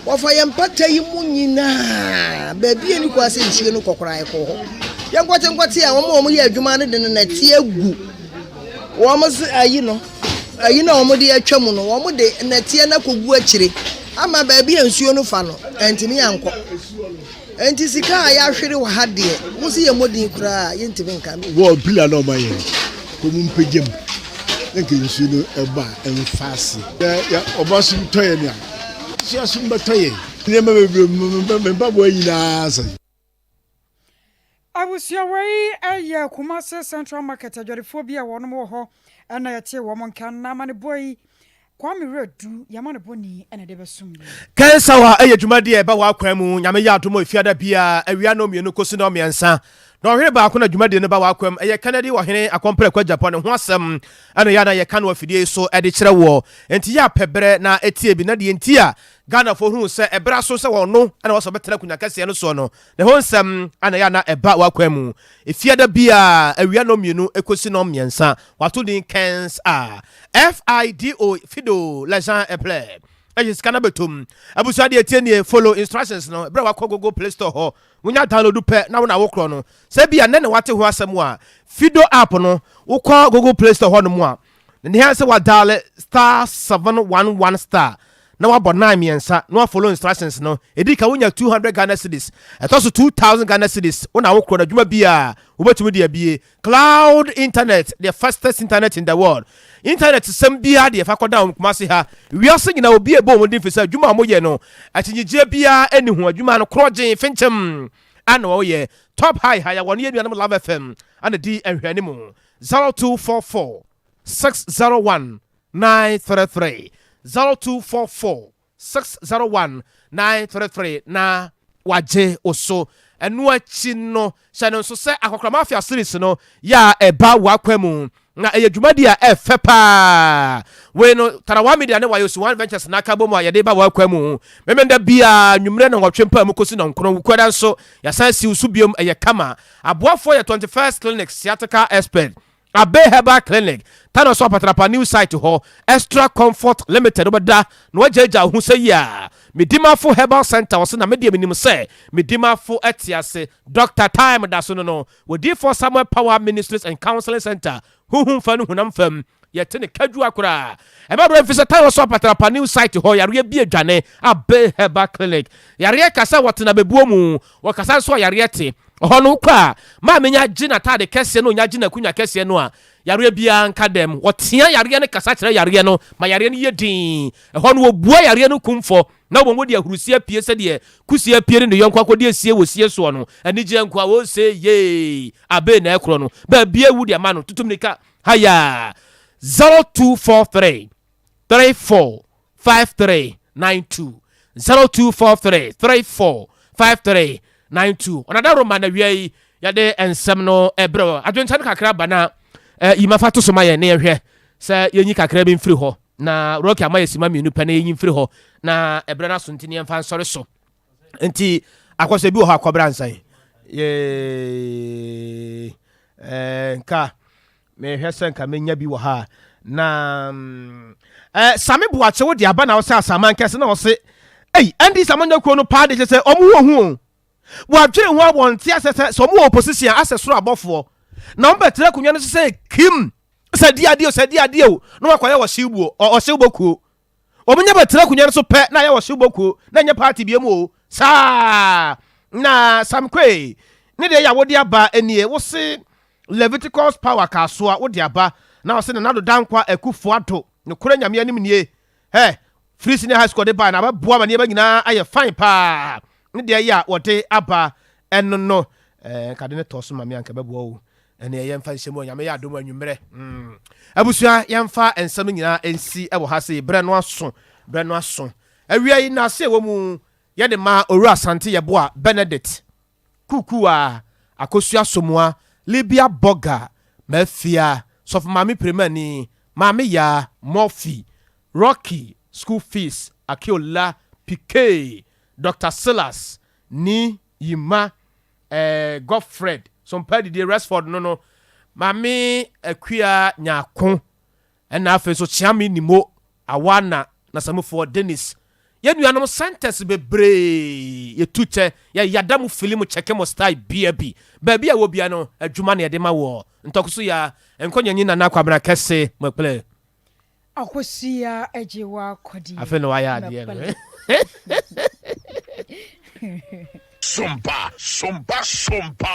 wɔfa yɛn mpata yi mu nyinaa, baabi a ɛni kwan sɛ nsuo no kɔ koraa yɛkɔɔ hɔ. Yɛn nkɔtenkɔte a wɔn a wɔyɛ adwuma no de no nɛteɛ agu wɔn se ayi no, ayi no a wɔde atwa mu no, wɔn de nɛteɛ no akɔgu akyire ama baabi a nsuo no fa no, ɛntumi ankɔ. Enti sika a yɛahwere wɔ ha deɛ, wo se yɛmmɔ din koraa a, yɛntumi nka. Wɔ pillar na ɔma yɛ no, kɔ mu mpagya mu na nka nsuo no ɛba a ɛmfa ase. Yɛ ɔba so tɔ yɛn a, nsuo aso bɛtɔ yɛn. Nneɛma bebree, me mpaboa nyinaa asɛe. Abusua wei yɛ Kumasi Central Market adwadifoɔ bi a wɔnom wɔ hɔ na yɛtee wɔn nka na amanebɔ yi Kwame Werɛdu yɛn amanebɔni na ɛde bɛsom yɛn. Kɛnsawa yɛ dwumadie a ɛba w'akwan mu Nyame yɛ adom a Efiada biara awia nnɔnmienu kɔsi nnɔnmiɛnsa. Dɔnhwere baako na dwumadie no ba w'akwan mu. Ɛyɛ Kennedy Ɔhene Akɔmprɛko Agyapong ne ho asɛm na ɛyɛ a na yɛka no afidie yi so de kyerɛ woɔ. Enti yɛ a pɛ berɛ na tie bi na deɛ nti a Ghanafoɔ huu sɛ ɛberɛ aso sɛ ɔno na wɔsɛ ɔbɛtena akonnwa kɛseɛ no soɔ no, ne ho nsɛm na ɛyɛ a na ɛba w'akwan mu. Efiada biara awia nnɔnmienu kɔsi nnɔnmiɛnsa. Wɔato din Kens a FIDO, Fido, L'argent est plein. Ɛhyɛ sika no abɛtom. Abusua deɛ ɛtie nie, follow instructions no. Berɛ a wakɔ Google Play Store hɔ, wonya download pɛ na wo na wokorɔ no. Sɛ ebia nnɛ na wate ho asɛm a, Fido app no, wokɔ Google Play Store hɔ nom a, ne hia sɛ wa dial star 711 star. na wabɔ 9 mmiɛnsa na wafollow instructions no. Ɛdi ka wonya 200 Ghana cedis, ɛtɔ so 2000 Ghana cedis. Wo na wokorɔ no adwuma bi a wobɛtumi de abie. Cloud internet, the fastest internet in the world. Internet sɛm biara deɛ fa kɔda wɔn Kumasi ha. Wiase nyinaa obi ɛbɔ wɔn din fi sɛ adwuma a wɔyɛ no akyinnyegyeɛ biara ɛni ho. Adwuma no korɔgyen finkyim ana wɔyɛ. Top High ha yɛ wɔn yɛ nuanom Love FM ana di nhwɛanimu 0244 601 933 0244 601 933 na wagye wo so. Ɛno akyi no, hyɛ no nso sɛ Akɔkora Mafia series no yɛ a ɛba w'akwa mu na ɛyɛ dwumadi a ɛfɛ paa. Wei no Tarawa Media ne Wayosi One Ventures na aka bɔ mu a yɛde ba w'akwa mu. Memenda biara nwummerɛ na nwɔtwe mpaa mu kɔsi nɔnkron. Wukuada nso yɛasan siw so biom, ɛyɛ kama. Aboafoɔ yɛ 21st Clinic, Sciatica Expert, Abe Herbal Clinic, Tano so Apatrapa New Site hɔ, Extra Comfort Limited, wobɛda na woagyaagyaa wo ho sɛ yia. Medimafo Herbal Center, ɔse na medeɛ menim sɛ Medimafo te ase. Doctor Time da so no no, Odiyifoɔ Samuel Power Ministries and Counseling Center, honhom fam ne honam fam, yɛte ne kadwua koraa. Ɛma berɛ mfi sɛ Tano so Apatrapa New Site hɔ, yareɛ bi adwane. Abe Herbal Clinic, yareɛ kasa wɔtena bɛbuo mu, wɔkasa nso a yareɛ te. Ɔhɔ no wokɔ a, maame nya gye n'ataade kɛseɛ na ɔnya gye n'akunya kɛseɛ no a, yareɛ biara nka dɛm. Wɔtea yareɛ no kasa kyerɛ yareɛ no ma yareɛ no yɛ dinn. Ɛhɔ no wɔbua yareɛ no kumfɔ na wɔn wɔde ahurusie apue sɛdeɛ kusie apue ne ne yɔnko akɔdi asie wɔ sie soɔ no. Anigyeɛ nko a wɔse yee abee na ɛkorɔ no. Baabi awu de ama no tutu mmirika hayaa 0243 34 5392 0243 34 5392 Ɔnada Roma na wia yi yɛde nsɛm no ɛbrɛ wɔ adwenkyɛ no kakra ba na yima fa to so ma yɛn na yɛhwɛ sɛ yɛnyi kakra bi mfiri hɔ na Rocky ama yɛ sima mmienu pɛ na yɛnyi mfiri hɔ na ɛbrɛ no aso nti ne yɛmfa nsɔre so nti akɔsɛ bi wɔ hɔ akɔbra nsan yee nka Mehwɛ sɛ nka menya bi wɔ ha a. Na eh, Same Boakye wo de aba na ɔsɛ Asaman kɛse na ɔse ei NDC amanyɔ kuo no paa de kyɛ sɛ ɔmo ho ohu o. Wɔadwene ho a wɔnte asɛ sɛ sɛ ɔmo wɔ opposition a asɛ soro abɔfoɔ na ɔmo bɛtena akonnwa no so sɛ kim sɛ di adeɛ o sɛ di adeɛ o na wakɔyɛ ɔhyew buo ɔhyew bɔ kuo. Wɔn nya bɛtena akonnwa no so pɛ na ayɛ ɔhyew bɔ kuo na ɛnyɛ party biom o. Saa na Sam Quay ne deɛ yɛ a wode aba nie wose Leviticus power kasoa wode aba na ɔse Nana Addo Dankwa Akufo Addo nokorɛ Nyame anim nie hɛ firi senior high school ɔde bae na abɛboa ma nneɛma nyinaa ayɛ fine paa ne deɛ yɛ a wɔde aba ɛno no eh, nka de ne tɔ so ma me anka bɛboa o ɛne yɛmfa nhyɛ mu Nyame yɛ adom anwummerɛ mm. Abusua yɛmfa nsɛm no nyinaa nsi ɛwɔ ha sei berɛ no aso berɛ no aso awia yi na ase ɛwɔ mu yɛde ma Owura Asante Yɛboa Benedict Kukuwa, Akosua Somoa, Libya Burger, Mafia, Sɔfo Maame Piremani, Maame Yaa, Murphy, Rocky, School Fees, Akiola, Pikee, Doctor Silas, Ni, Yima, eh, Godfred, Sompa Adidie, Resford no no, Maame Akua Nyarko, Ɛna afei nso Kyeame Nimo, Awana, Nasamufoɔ, Dennis. Yɛn nuanom centers bebree yɛtu kyɛ, yɛ yada mu fili mu kyɛke mo style bia bi. Baabi a wɔ bia no adwuma na yɛde ma woɔ. Ntɔkoso ya, nkɔ nyanyi Nana Kwabena Kɛse Mɛkple. Akosua agye w'akɔdeɛ. Afei na wayɛ adeɛ no. Sompa, sompa, sompa.